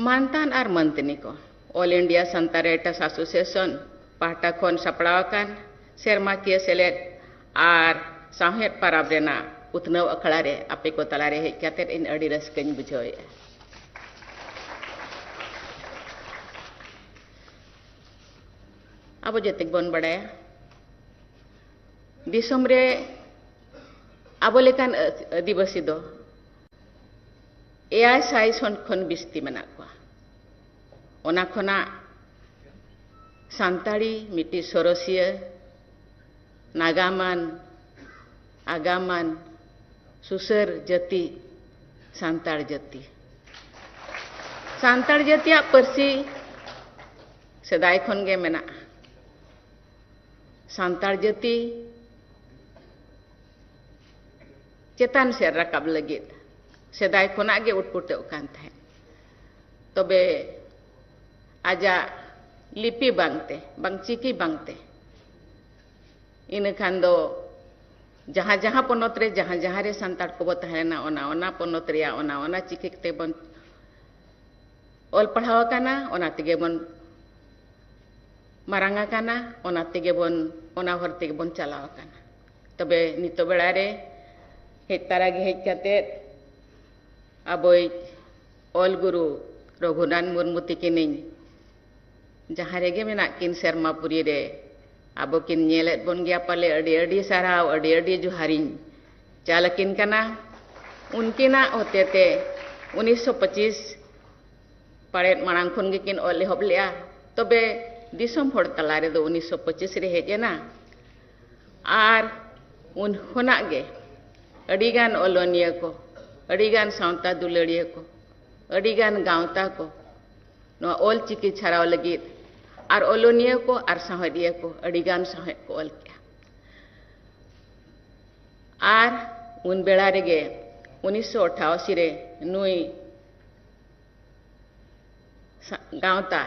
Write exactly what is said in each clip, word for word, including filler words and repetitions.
ᱢᱟᱱᱛᱟᱱ ᱟᱨ ᱢᱟᱱᱛᱟᱹᱱᱤ ᱠᱚ, All India Santali Writers Association ᱯᱟᱦᱴᱟ ᱠᱷᱚᱱ ᱥᱟᱯᱲᱟᱣ ᱟᱠᱟᱱ ᱥᱮᱨᱢᱟᱠᱤᱭᱟᱹ ᱥᱮᱞᱮᱫ ᱟᱨ ᱥᱟᱶᱦᱮᱫ ᱯᱟᱨᱟᱵᱽ ᱨᱮᱱᱟᱜ ᱩᱛᱱᱟᱹᱣ ᱟᱠᱷᱲᱟ ᱨᱮ ᱟᱯᱮ ᱠᱚ ᱛᱟᱞᱟᱨᱮ ᱦᱮᱡ ᱠᱟᱛᱮ ᱤᱧ ᱟᱹᱰᱤ ᱨᱟᱹᱥᱠᱟᱹᱧ ᱵᱩᱡᱷᱟᱹᱣᱮᱫᱼᱟ᱾ ᱟᱵᱚ ᱡᱮᱛᱮ ᱵᱚᱱ ᱵᱟᱲᱟᱭᱟ, ᱫᱤᱥᱚᱢ ᱨᱮ ᱟᱵᱚ ᱞᱮᱠᱟᱱ ᱟᱹᱫᱤᱵᱟᱹᱥᱤ ᱫᱚ ᱮᱭᱟᱭ ᱥᱟᱭ ᱠᱷᱚᱱ ᱵᱤᱥᱛᱤ ᱢᱮᱱᱟᱜ ᱠᱚᱣᱟ᱾ ᱚᱱᱟ ᱠᱷᱚᱱᱟᱜ ᱥᱟᱱᱛᱟᱲᱤ ᱢᱤᱫᱴᱤᱡ ᱥᱚᱨᱚᱥᱤᱭᱟᱹ, ᱱᱟᱜᱟᱢᱟᱱ, ᱟᱜᱟᱢᱟᱱ, ᱥᱩᱥᱟᱹᱨ ᱡᱟᱹᱛᱤ ᱥᱟᱱᱛᱟᱲ ᱡᱟᱹᱛᱤ᱾ ᱥᱟᱱᱛᱟᱲ ᱡᱟᱹᱛᱤᱭᱟᱜ ᱯᱟᱹᱨᱥᱤ ᱥᱮᱫᱟᱭ ᱠᱷᱚᱱ ᱜᱮ ᱢᱮᱱᱟᱜᱼᱟ᱾ ᱥᱟᱱᱛᱟᱲ ᱡᱟᱹᱛᱤ ᱪᱮᱛᱟᱱ ᱥᱮᱫ ᱨᱟᱠᱟᱵ ᱞᱟᱹᱜᱤᱫ ᱥᱮᱫᱟᱭ ᱠᱷᱚᱱᱟᱜ ᱜᱮ ᱩᱴᱯᱩᱴᱟᱹᱜ ᱠᱟᱱ ᱛᱟᱦᱮᱸᱫ᱾ ᱛᱚᱵᱮ ᱟᱡᱟᱜ ᱞᱤᱯᱤ ᱵᱟᱝᱛᱮ, ᱵᱟᱝ ᱪᱤᱠᱤ ᱵᱟᱝᱛᱮ, ᱤᱱᱟᱹ ᱠᱷᱟᱱ ᱫᱚ ᱡᱟᱦᱟᱸ ᱡᱟᱦᱟᱸ ᱯᱚᱱᱚᱛ ᱨᱮ ᱡᱟᱦᱟᱸ ᱡᱟᱦᱟᱸ ᱨᱮ ᱥᱟᱱᱛᱟᱲ ᱠᱚᱵᱚ ᱛᱟᱦᱮᱸ ᱞᱮᱱᱟ, ᱚᱱᱟ ᱚᱱᱟ ᱯᱚᱱᱚᱛ ᱨᱮᱭᱟᱜ ᱚᱱᱟ ᱚᱱᱟ ᱪᱤᱠᱤ ᱛᱮᱵᱚᱱ ᱚᱞ ᱯᱟᱲᱦᱟᱣ ᱟᱠᱟᱱᱟ, ᱚᱱᱟ ᱛᱮᱜᱮ ᱵᱚᱱ ᱢᱟᱨᱟᱝ ᱟᱠᱟᱱᱟ, ᱚᱱᱟ ᱛᱮᱜᱮ ᱵᱚᱱ, ᱚᱱᱟ ᱦᱚᱨ ᱛᱮᱜᱮ ᱵᱚᱱ ᱪᱟᱞᱟᱣ ᱟᱠᱟᱱᱟ᱾ ᱛᱚᱵᱮ ᱱᱤᱛᱚᱜ ᱵᱮᱲᱟ ᱨᱮ ᱦᱮᱡ ᱛᱟᱨᱟ ᱜᱮ ᱦᱮᱡ ᱠᱟᱛᱮ ᱟᱵᱚᱭᱤᱡ ᱚᱞ ᱜᱩᱨᱩ ᱨᱚᱜᱷᱩᱱᱟᱛᱷ ᱢᱩᱨᱢᱩ ᱛᱤᱠᱤᱱᱤᱧ ᱡᱟᱦᱟᱸ ᱨᱮᱜᱮ ᱢᱮᱱᱟᱜ ᱠᱤᱱ ᱥᱮᱨᱢᱟ ᱯᱩᱨᱤ ᱨᱮ, ᱟᱵᱚ ᱠᱤᱱ ᱧᱮᱞᱮᱫ ᱵᱚᱱ ᱜᱮᱭᱟ ᱯᱟᱞᱮ, ᱟᱹᱰᱤ ᱟᱹᱰᱤ ᱥᱟᱨᱦᱟᱣ, ᱟᱹᱰᱤ ᱟᱹᱰᱤ ᱡᱚᱦᱟᱨᱤᱧ ᱪᱟᱞ ᱟᱹᱠᱤᱱ ᱠᱟᱱᱟ᱾ ᱩᱱᱠᱤᱱᱟᱜ ᱦᱚᱛᱮᱛᱮ ᱩᱱᱤᱥᱥᱚ ᱯᱚᱸᱪᱤᱥ ᱯᱟᱲᱮᱫ ᱢᱟᱲᱟᱝ ᱠᱷᱚᱱ ᱜᱮᱠᱤᱱ ᱚᱞ ᱮᱦᱚᱵ ᱞᱮᱫᱼᱟ, ᱛᱚᱵᱮ ᱫᱤᱥᱚᱢ ᱦᱚᱲ ᱛᱟᱞᱟ ᱨᱮᱫᱚ ᱩᱱᱤᱥᱥᱚ ᱯᱚᱸᱪᱤᱥ ᱨᱮ ᱦᱮᱡ ᱮᱱᱟ᱾ ᱟᱨ ᱩᱱ ᱠᱷᱚᱱᱟᱜ ᱜᱮ ᱟᱹᱰᱤᱜᱟᱱ ᱚᱞᱚᱱᱤᱭᱟᱹ ᱠᱚ, ᱟᱹᱰᱤᱜᱟᱱ ᱥᱟᱶᱛᱟ ᱫᱩᱞᱟᱹᱲᱤᱭᱟᱹ ᱠᱚ, ᱟᱹᱰᱤᱜᱟᱱ ᱜᱟᱶᱛᱟ ᱠᱚ ᱱᱚᱣᱟ ᱚᱞ ᱪᱤᱠᱤ ᱪᱷᱟᱨᱟᱣ ᱞᱟᱹᱜᱤᱫ ᱟᱨ ᱚᱞᱚᱱᱤᱭᱟᱹ ᱠᱚ ᱟᱨ ᱥᱟᱶᱦᱮᱫᱤᱭᱟᱹ ᱠᱚ ᱟᱹᱰᱤᱜᱟᱱ ᱥᱟᱶᱦᱮᱫ ᱠᱚ ᱚᱞ ᱠᱮᱜᱼᱟ᱾ ᱟᱨ ᱩᱱ ᱵᱮᱲᱟ ᱨᱮᱜᱮ ᱩᱱᱤᱥᱥᱚ ᱟᱴᱷᱟᱥᱤ ᱨᱮ ᱱᱩᱭ ᱥᱟ-, ᱜᱟᱶᱛᱟ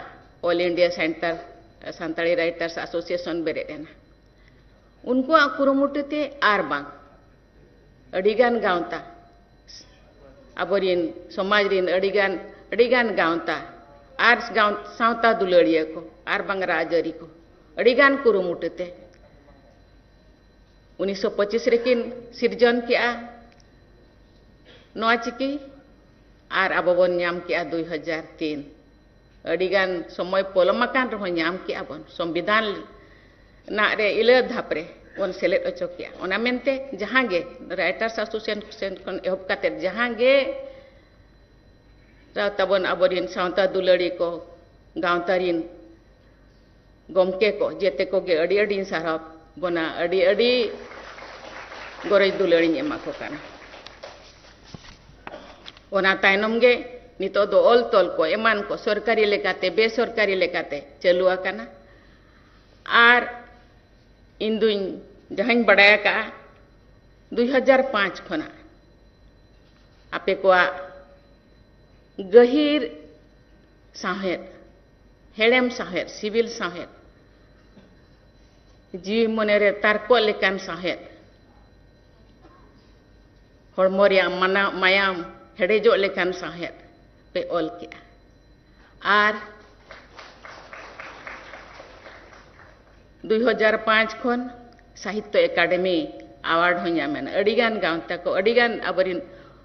All India Center Santali Writers Association ᱵᱮᱨᱮᱫ ᱮᱱᱟ᱾ ᱩᱱᱠᱩᱣᱟᱜ ᱠᱩᱨᱩᱢᱩᱴᱩ ᱛᱮ ᱟᱨ ᱵᱟᱝ ᱟᱹᱰᱤᱜᱟᱱ ᱜᱟᱶᱛᱟ, ᱟᱵᱚᱨᱤᱱ ᱥᱚᱢᱟᱡᱽ ᱨᱤᱱ ᱟᱹᱰᱤᱜᱟᱱ ᱟᱹᱰᱤᱜᱟᱱ ᱜᱟᱶᱛᱟ ᱟᱨ ᱜᱟᱶ-, ᱥᱟᱶᱛᱟ ᱫᱩᱞᱟᱹᱲᱤᱭᱟᱹ ᱠᱚ ᱟᱨ ᱵᱟᱝ ᱨᱟᱡᱽᱟᱹᱨᱤ ᱠᱚ ᱟᱹᱰᱤᱜᱟᱱ ᱠᱩᱨᱩᱢᱩᱴᱩ ᱛᱮ ᱩᱱᱤᱥᱥᱚ ᱯᱚᱸᱪᱤᱥ ᱨᱮᱠᱤᱱ ᱥᱤᱨᱡᱚᱱ ᱠᱮᱜᱼᱟ ᱱᱚᱣᱟ ᱪᱤᱠᱤ, ᱟᱨ ᱟᱵᱚ ᱵᱚᱱ ᱧᱟᱢ ᱠᱮᱜᱼᱟ ᱫᱩᱭ ᱦᱟᱡᱟᱨ ᱛᱤᱱ᱾ ᱟᱹᱰᱤᱜᱟᱱ ᱥᱚᱢᱚᱭ ᱯᱚᱞᱚᱢ ᱟᱠᱟᱱ ᱨᱮᱦᱚᱸ ᱧᱟᱢ ᱠᱮᱜᱼᱟ ᱵᱚᱱ, ᱥᱚᱝᱵᱤᱫᱷᱟᱱ ᱨᱮᱱᱟᱜ ᱨᱮ ᱤᱞᱟᱹ ᱫᱷᱟᱯ ᱨᱮ ᱵᱚᱱ ᱥᱮᱞᱮᱫ ᱦᱚᱪᱚ ᱠᱮᱜᱼᱟ᱾ ᱚᱱᱟ ᱢᱮᱱᱛᱮ ᱡᱟᱦᱟᱸ ᱜᱮ Writers Association ᱠᱷᱚᱱ ᱮᱦᱚᱵ ᱠᱟᱛᱮ ᱡᱟᱦᱟᱸ ᱜᱮ ᱛᱟᱵᱚᱱ ᱟᱵᱚᱨᱮᱱ ᱥᱟᱶᱛᱟ ᱫᱩᱞᱟᱹᱲᱤ ᱠᱚ, ᱜᱟᱶᱛᱟ ᱨᱮᱱ ᱜᱚᱢᱠᱮ ᱠᱚ, ᱡᱮᱛᱮ ᱠᱚᱜᱮ ᱟᱹᱰᱤ ᱟᱹᱰᱤᱧ ᱥᱟᱨᱦᱟᱣ ᱵᱚᱱᱟ, ᱟᱹᱰᱤ ᱟᱹᱰᱤ ᱜᱚᱨᱚᱡᱽ ᱫᱩᱞᱟᱹᱲᱤᱧ ᱮᱢᱟ ᱠᱚ ᱠᱟᱱᱟ᱾ ᱚᱱᱟ ᱛᱟᱭᱱᱚᱢ ᱜᱮ ᱱᱤᱛᱚᱜ ᱫᱚ ᱚᱞ ᱛᱚᱞ ᱠᱚ ᱮᱢᱟᱱ ᱠᱚ ᱥᱚᱨᱠᱟᱨᱤ ᱞᱮᱠᱟᱛᱮ, ᱵᱮᱥᱚᱨᱠᱟᱨᱤ ᱞᱮᱠᱟᱛᱮ ᱪᱟᱹᱞᱩ ᱟᱠᱟᱱᱟ᱾ ᱟᱨ ᱤᱧ ᱫᱩᱧ, ᱡᱟᱦᱟᱸᱧ ᱵᱟᱰᱟᱭ ᱟᱠᱟᱫᱼᱟ, ᱫᱩᱭ ᱦᱟᱡᱟᱨ ᱯᱟᱸᱪ ᱠᱷᱚᱱᱟᱜ ᱟᱯᱮ ᱠᱚᱣᱟᱜ ᱜᱟᱹᱦᱤᱨ ᱥᱟᱶᱦᱮᱫ, ᱦᱮᱲᱮᱢ ᱥᱟᱶᱦᱮᱫ, ᱥᱤᱵᱤᱞ ᱥᱟᱶᱦᱮᱫ, ᱡᱤᱣᱤ ᱢᱚᱱᱮᱨᱮ ᱛᱟᱨᱠᱚᱜ ᱞᱮᱠᱟᱱ ᱥᱟᱶᱦᱮᱫ, ᱦᱚᱲᱢᱚ ᱨᱮᱭᱟᱜ ᱢᱟᱱᱟ-, ᱢᱟᱭᱟᱢ ᱦᱮᱰᱮᱡᱚᱜ ᱞᱮᱠᱟᱱ ᱥᱟᱶᱦᱮᱫ ᱯᱮ ᱚᱞ ᱠᱮᱜᱼᱟ᱾ ᱟᱨ ᱫᱩᱭ ᱦᱟᱡᱟᱨ ᱯᱟᱸᱪ ᱠᱷᱚᱱ ᱥᱟᱦᱤᱛᱛᱚ ᱮᱠᱟᱰᱮᱢᱤ ᱟᱣᱟᱨᱰ ᱦᱚᱸ ᱧᱟᱢ ᱮᱱᱟ᱾ ᱟᱹᱰᱤᱜᱟᱱ ᱜᱟᱶᱛᱟ ᱠᱚ, ᱟᱹᱰᱤᱜᱟᱱ ᱟᱵᱚᱨᱤᱱ,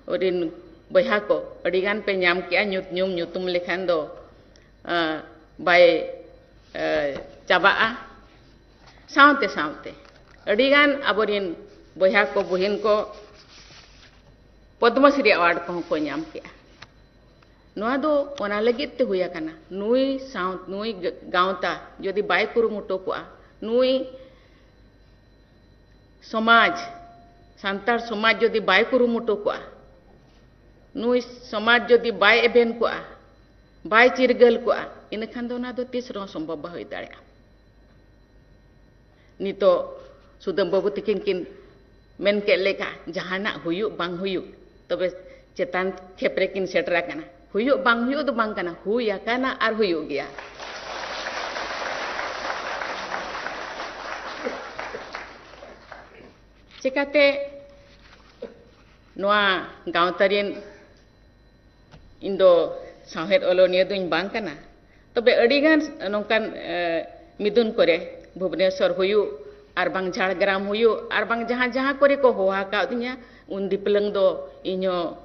ᱟᱵᱚᱨᱤᱱ ᱵᱚᱭᱦᱟ ᱠᱚ, ᱟᱹᱰᱤᱜᱟᱱ ᱯᱮ ᱧᱟᱢ ᱠᱮᱜᱼᱟ, ᱧᱩᱛ ᱧᱩᱢ ᱧᱩᱛᱩᱢ ᱞᱮᱠᱷᱟᱱ ᱫᱚ, ᱟᱸ, ᱵᱟᱭ, ᱟᱸ, ᱪᱟᱵᱟᱜᱼᱟ᱾ ᱥᱟᱶᱛᱮ ᱥᱟᱶᱛᱮ ᱟᱹᱰᱤᱜᱟᱱ ᱟᱵᱚᱨᱤᱱ ᱵᱚᱭᱦᱟ ᱠᱚ, ᱵᱩᱦᱤᱱ ᱠᱚ ᱯᱚᱫᱽᱢᱚᱥᱨᱤ ᱟᱣᱟᱨᱰ ᱠᱚᱦᱚᱸ ᱠᱚ ᱧᱟᱢ ᱠᱮᱜᱼᱟ᱾ ᱱᱚᱣᱟ ᱫᱚ ᱚᱱᱟ ᱞᱟᱹᱜᱤᱫ ᱛᱮ ᱦᱩᱭ ᱟᱠᱟᱱᱟ, ᱱᱩᱭ ᱥᱟᱶ-, ᱱᱩᱭ ᱜᱟᱶᱛᱟ ᱡᱩᱫᱤ ᱵᱟᱭ ᱠᱩᱨᱩᱢᱩᱴᱩ ᱠᱚᱜᱼᱟ, ᱱᱩᱭ ᱥᱚᱢᱟᱡᱽ, ᱥᱟᱱᱛᱟᱲ ᱥᱚᱢᱟᱡᱽ ᱡᱩᱫᱤ ᱵᱟᱭ ᱠᱩᱨᱩᱢᱩᱴᱩ ᱠᱚᱜᱼᱟ, ᱱᱩᱭ ᱥᱚᱢᱟᱡᱽ ᱡᱩᱫᱤ ᱵᱟᱭ ᱮᱵᱷᱮᱱ ᱠᱚᱜᱼᱟ, ᱵᱟᱭ ᱪᱤᱨᱜᱟᱹᱞ ᱠᱚᱜᱼᱟ, ᱤᱱᱟᱹᱠᱷᱟᱱ ᱫᱚ ᱚᱱᱟ ᱫᱚ ᱛᱤᱥ ᱨᱮᱦᱚᱸ ᱥᱚᱢᱵᱷᱚᱵ ᱵᱟᱭ ᱦᱩᱭ ᱫᱟᱲᱮᱭᱟᱜᱼᱟ᱾ ᱱᱤᱛᱚᱜ ᱥᱩᱫᱟᱹᱢ ᱵᱟᱹᱵᱩ ᱛᱤᱠᱤᱱ ᱠᱤᱱ ᱢᱮᱱ ᱠᱮᱫ ᱞᱮᱠᱟ, ᱡᱟᱦᱟᱱᱟᱜ ᱦᱩᱭᱩᱜ ᱵᱟᱝ ᱦᱩᱭᱩᱜ, ᱛᱚᱵᱮ ᱪᱮᱛᱟᱱ ᱠᱷᱮᱯ ᱨᱮᱠᱤᱱ ᱥᱮᱴᱮᱨ ᱟᱠᱟᱱᱟ᱾ ᱦᱩᱭᱩᱜ ᱵᱟᱝ ᱦᱩᱭᱩᱜ ᱫᱚ ᱵᱟᱝ ᱠᱟᱱᱟ, ᱦᱩᱭ ᱟᱠᱟᱱᱟ ᱟᱨ ᱦᱩᱭᱩᱜ ᱜᱮᱭᱟ᱾ ᱪᱮᱠᱟᱛᱮ ᱱᱚᱣᱟ ᱜᱟᱶᱛᱟ ᱨᱮᱱ ᱤᱧ ᱫᱚ ᱥᱟᱶᱦᱮᱫ ᱚᱞᱚᱱᱤᱭᱟᱹ ᱫᱚᱧ ᱵᱟᱝ ᱠᱟᱱᱟ, ᱛᱚᱵᱮ ᱟᱹᱰᱤᱜᱟᱱ ᱱᱚᱝᱠᱟᱱ ᱢᱤᱫᱩᱱ ᱠᱚᱨᱮ, ᱵᱷᱩᱵᱽᱱᱮᱥᱚᱨ ᱦᱩᱭᱩᱜ, ᱟᱨ ᱵᱟᱝ ᱡᱷᱟᱲᱜᱨᱟᱢ ᱦᱩᱭᱩᱜ, ᱟᱨ ᱵᱟᱝ ᱡᱟᱦᱟᱸ ᱡᱟᱦᱟᱸ ᱠᱚᱨᱮ ᱠᱚ ᱦᱚᱦᱚ ᱟᱠᱟᱫᱤᱧᱟ, ᱩᱱ ᱫᱤᱯᱞᱟᱹᱝ ᱫᱚ ᱤᱧᱦᱚᱸ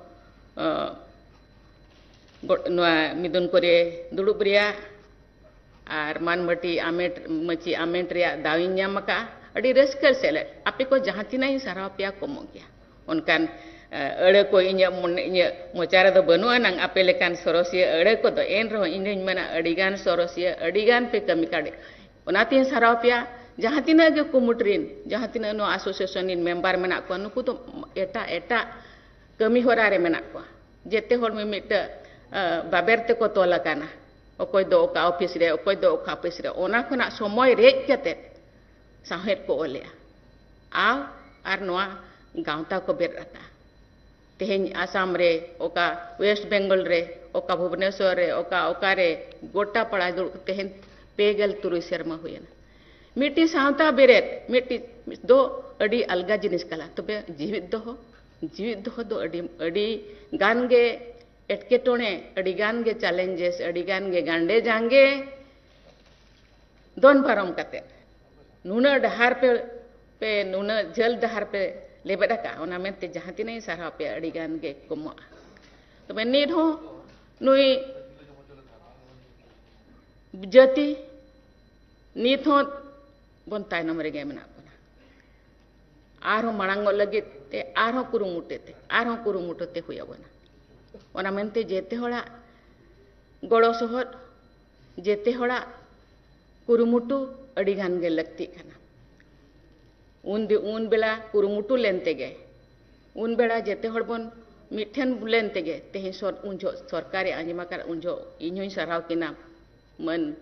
ᱱᱚᱣᱟ ᱢᱤᱫᱩᱱ ᱠᱚᱨᱮ ᱫᱩᱲᱩᱵ ᱨᱮᱭᱟᱜ ᱟᱨ ᱢᱟᱹᱱ ᱢᱟᱹᱴᱤ ᱟᱢᱮᱴ, ᱢᱟᱹᱪᱤ ᱟᱢᱮᱴ ᱨᱮᱭᱟᱜ ᱫᱟᱣ ᱤᱧ ᱧᱟᱢ ᱟᱠᱟᱫᱼᱟ᱾ ᱟᱹᱰᱤ ᱨᱟᱹᱥᱠᱟᱹ ᱥᱮᱞᱮᱫ, ᱟᱯᱮ ᱠᱚ ᱡᱟᱦᱟᱸ ᱛᱤᱱᱟᱹᱜ ᱤᱧ ᱥᱟᱨᱦᱟᱣ ᱯᱮᱭᱟ, ᱠᱚᱢᱚᱜ ᱜᱮᱭᱟ᱾ ᱚᱱᱠᱟᱱ ᱟᱹᱲᱟᱹ ᱠᱚ ᱤᱧᱟᱹᱜ ᱢᱚᱪᱟ ᱨᱮᱫᱚ ᱵᱟᱹᱱᱩᱜ ᱟᱱᱟᱝ, ᱟᱯᱮ ᱞᱮᱠᱟᱱ ᱥᱚᱨᱚᱥᱤᱭᱟᱹ ᱟᱹᱲᱟᱹ ᱠᱚᱫᱚ᱾ ᱮᱱ ᱨᱮᱦᱚᱸ ᱤᱧ ᱫᱩᱧ ᱢᱮᱱᱟ, ᱟᱹᱰᱤᱜᱟᱱ ᱥᱚᱨᱚᱥᱤᱭᱟᱹ, ᱟᱹᱰᱤᱜᱟᱱ ᱯᱮ ᱠᱟᱹᱢᱤ ᱠᱟᱫ, ᱚᱱᱟᱛᱤᱧ ᱥᱟᱨᱦᱟᱣ ᱯᱮᱭᱟ᱾ ᱡᱟᱦᱟᱸ ᱛᱤᱱᱟᱹᱜ ᱜᱮ ᱠᱩᱢᱩᱴ ᱨᱤᱱ, ᱡᱟᱦᱟᱸ ᱛᱤᱱᱟᱹᱜ ᱱᱚᱣᱟ ᱟᱥᱳᱥᱤᱭᱮᱥᱚᱱ ᱨᱤᱱ ᱢᱮᱢᱵᱟᱨ ᱢᱮᱱᱟᱜ ᱠᱚᱣᱟ, ᱱᱩᱠᱩ ᱫᱚ ᱮᱴᱟᱜ ᱮᱴᱟᱜ ᱠᱟᱹᱢᱤ ᱦᱚᱨᱟ ᱨᱮ ᱢᱮᱱᱟᱜ ᱠᱚᱣᱟ᱾ ᱡᱮᱛᱮ ᱦᱚᱲ ᱢᱤᱢᱤᱫᱴᱟᱹᱜ ᱵᱟᱵᱮᱨ ᱛᱮᱠᱚ ᱛᱚᱞ ᱟᱠᱟᱱᱟ, ᱚᱠᱚᱭ ᱫᱚ ᱚᱠᱟ ᱚᱯᱷᱤᱥ ᱨᱮ, ᱚᱠᱚᱭ ᱫᱚ ᱚᱠᱟ ᱚᱯᱷᱤᱥ ᱨᱮ᱾ ᱚᱱᱟ ᱠᱷᱚᱱᱟᱜ ᱥᱚᱢᱚᱭ ᱨᱮᱡ ᱠᱟᱛᱮ ᱥᱟᱶᱦᱮᱫ ᱠᱚ ᱚᱞᱮᱜᱼᱟ, ᱟᱨ ᱟᱨ ᱱᱚᱣᱟ ᱜᱟᱶᱛᱟ ᱠᱚ ᱵᱮᱨᱮᱫ ᱟᱠᱟᱫᱼᱟ᱾ ᱛᱮᱦᱮᱧ ᱟᱥᱟᱢ ᱨᱮ, ᱚᱠᱟ ᱳᱭᱮᱥᱴ ᱵᱮᱝᱜᱚᱞ ᱨᱮ, ᱚᱠᱟ ᱵᱷᱩᱵᱽᱱᱮᱥᱚᱨ ᱨᱮ, ᱚᱠᱟ ᱚᱠᱟᱨᱮ, ᱜᱚᱴᱟ ᱯᱟᱲᱟ ᱫᱩᱲᱩᱵ ᱛᱮᱦᱮᱧ ᱯᱮ ᱜᱮᱞ ᱛᱩᱨᱩᱭ ᱥᱮᱨᱢᱟ ᱦᱩᱭᱮᱱᱟ᱾ ᱢᱤᱫᱴᱤᱡ ᱥᱟᱶᱛᱟ ᱵᱮᱨᱮᱫ, ᱢᱤᱫᱴᱤᱡ ᱫᱚ ᱟᱹᱰᱤ ᱟᱞᱜᱟ ᱡᱤᱱᱤᱥ ᱠᱟᱱᱟ, ᱛᱚᱵᱮ ᱡᱤᱣᱤᱫ ᱫᱚᱦᱚ, ᱡᱤᱣᱤᱫ ᱫᱚᱦᱚ ᱫᱚ ᱟᱹᱰᱤ, ᱟᱹᱰᱤ ᱜᱟᱱ ᱜᱮ ᱮᱴᱠᱮᱴᱚᱬᱮ, ᱟᱹᱰᱤ ᱜᱟᱱ ᱜᱮ ᱪᱮᱞᱮᱧᱡᱮᱥ, ᱟᱹᱰᱤ ᱜᱟᱱ ᱜᱮ ᱜᱟᱱᱰᱮ ᱡᱟᱸᱜᱮ ᱫᱚᱱ ᱯᱟᱨᱚᱢ ᱠᱟᱛᱮ ᱱᱩᱱᱟᱹᱜ ᱰᱟᱦᱟᱨ ᱯᱮ, ᱯᱮ ᱱᱩᱱᱟᱹᱜ ᱡᱷᱟᱹᱞ ᱰᱟᱦᱟᱨ ᱯᱮ ᱞᱮᱵᱮᱫ ᱟᱠᱟᱫᱼᱟ, ᱚᱱᱟ ᱢᱮᱱᱛᱮ ᱡᱟᱦᱟᱸ ᱛᱤᱱᱟᱹᱜ ᱤᱧ ᱥᱟᱨᱦᱟᱣ ᱯᱮᱭᱟ, ᱟᱹᱰᱤ ᱜᱟᱱ ᱜᱮ ᱠᱚᱢᱚᱜᱼᱟ᱾ ᱛᱚᱵᱮ ᱱᱤᱛ ᱦᱚᱸ ᱱᱩᱭ ᱡᱟᱹᱛᱤ ᱱᱤᱛ ᱦᱚᱸ ᱵᱚᱱ ᱛᱟᱭᱱᱚᱢ ᱨᱮᱜᱮ ᱢᱮᱱᱟᱜ ᱵᱚᱱᱟ᱾ ᱟᱨᱦᱚᱸ ᱢᱟᱲᱟᱝᱚᱜ ᱞᱟᱹᱜᱤᱫ ᱛᱮ ᱟᱨᱦᱚᱸ ᱠᱩᱨᱩᱢᱩᱴᱩ ᱛᱮ, ᱟᱨᱦᱚᱸ ᱠᱩᱨᱩᱢᱩᱴᱩ ᱛᱮ ᱦᱩᱭ ᱟᱵᱚᱱᱟ᱾ ᱚᱱᱟ ᱢᱮᱱᱛᱮ ᱡᱮᱛᱮ ᱦᱚᱲᱟᱜ ᱜᱚᱲᱚ ᱥᱚᱦᱚᱫ, ᱡᱮᱛᱮ ᱦᱚᱲᱟᱜ ᱠᱩᱨᱩᱢᱩᱴᱩ ᱟᱹᱰᱤ ᱜᱟᱱ ᱜᱮ ᱞᱟᱹᱠᱛᱤᱜ ᱠᱟᱱᱟ᱾ ᱩᱱ ᱫᱤ-, ᱩᱱ ᱵᱮᱲᱟ ᱠᱩᱨᱩᱢᱩᱴᱩ ᱞᱮᱱ ᱛᱮᱜᱮ, ᱩᱱ ᱵᱮᱲᱟ ᱡᱮᱛᱮ ᱦᱚᱲ ᱵᱚᱱ ᱢᱤᱫ ᱴᱷᱮᱱ ᱞᱮᱱ ᱛᱮᱜᱮ ᱛᱮᱦᱮᱧ ᱥᱚᱨ-, ᱩᱱ ᱡᱚᱦᱚᱜ ᱥᱚᱨᱠᱟᱨᱮ ᱟᱸᱡᱚᱢ ᱟᱠᱟᱫ, ᱩᱱ ᱡᱚᱦᱚᱜ ᱤᱧ ᱦᱚᱧ ᱥᱟᱨᱦᱟᱣ ᱠᱤᱱᱟ᱾ ᱢᱟᱹᱱ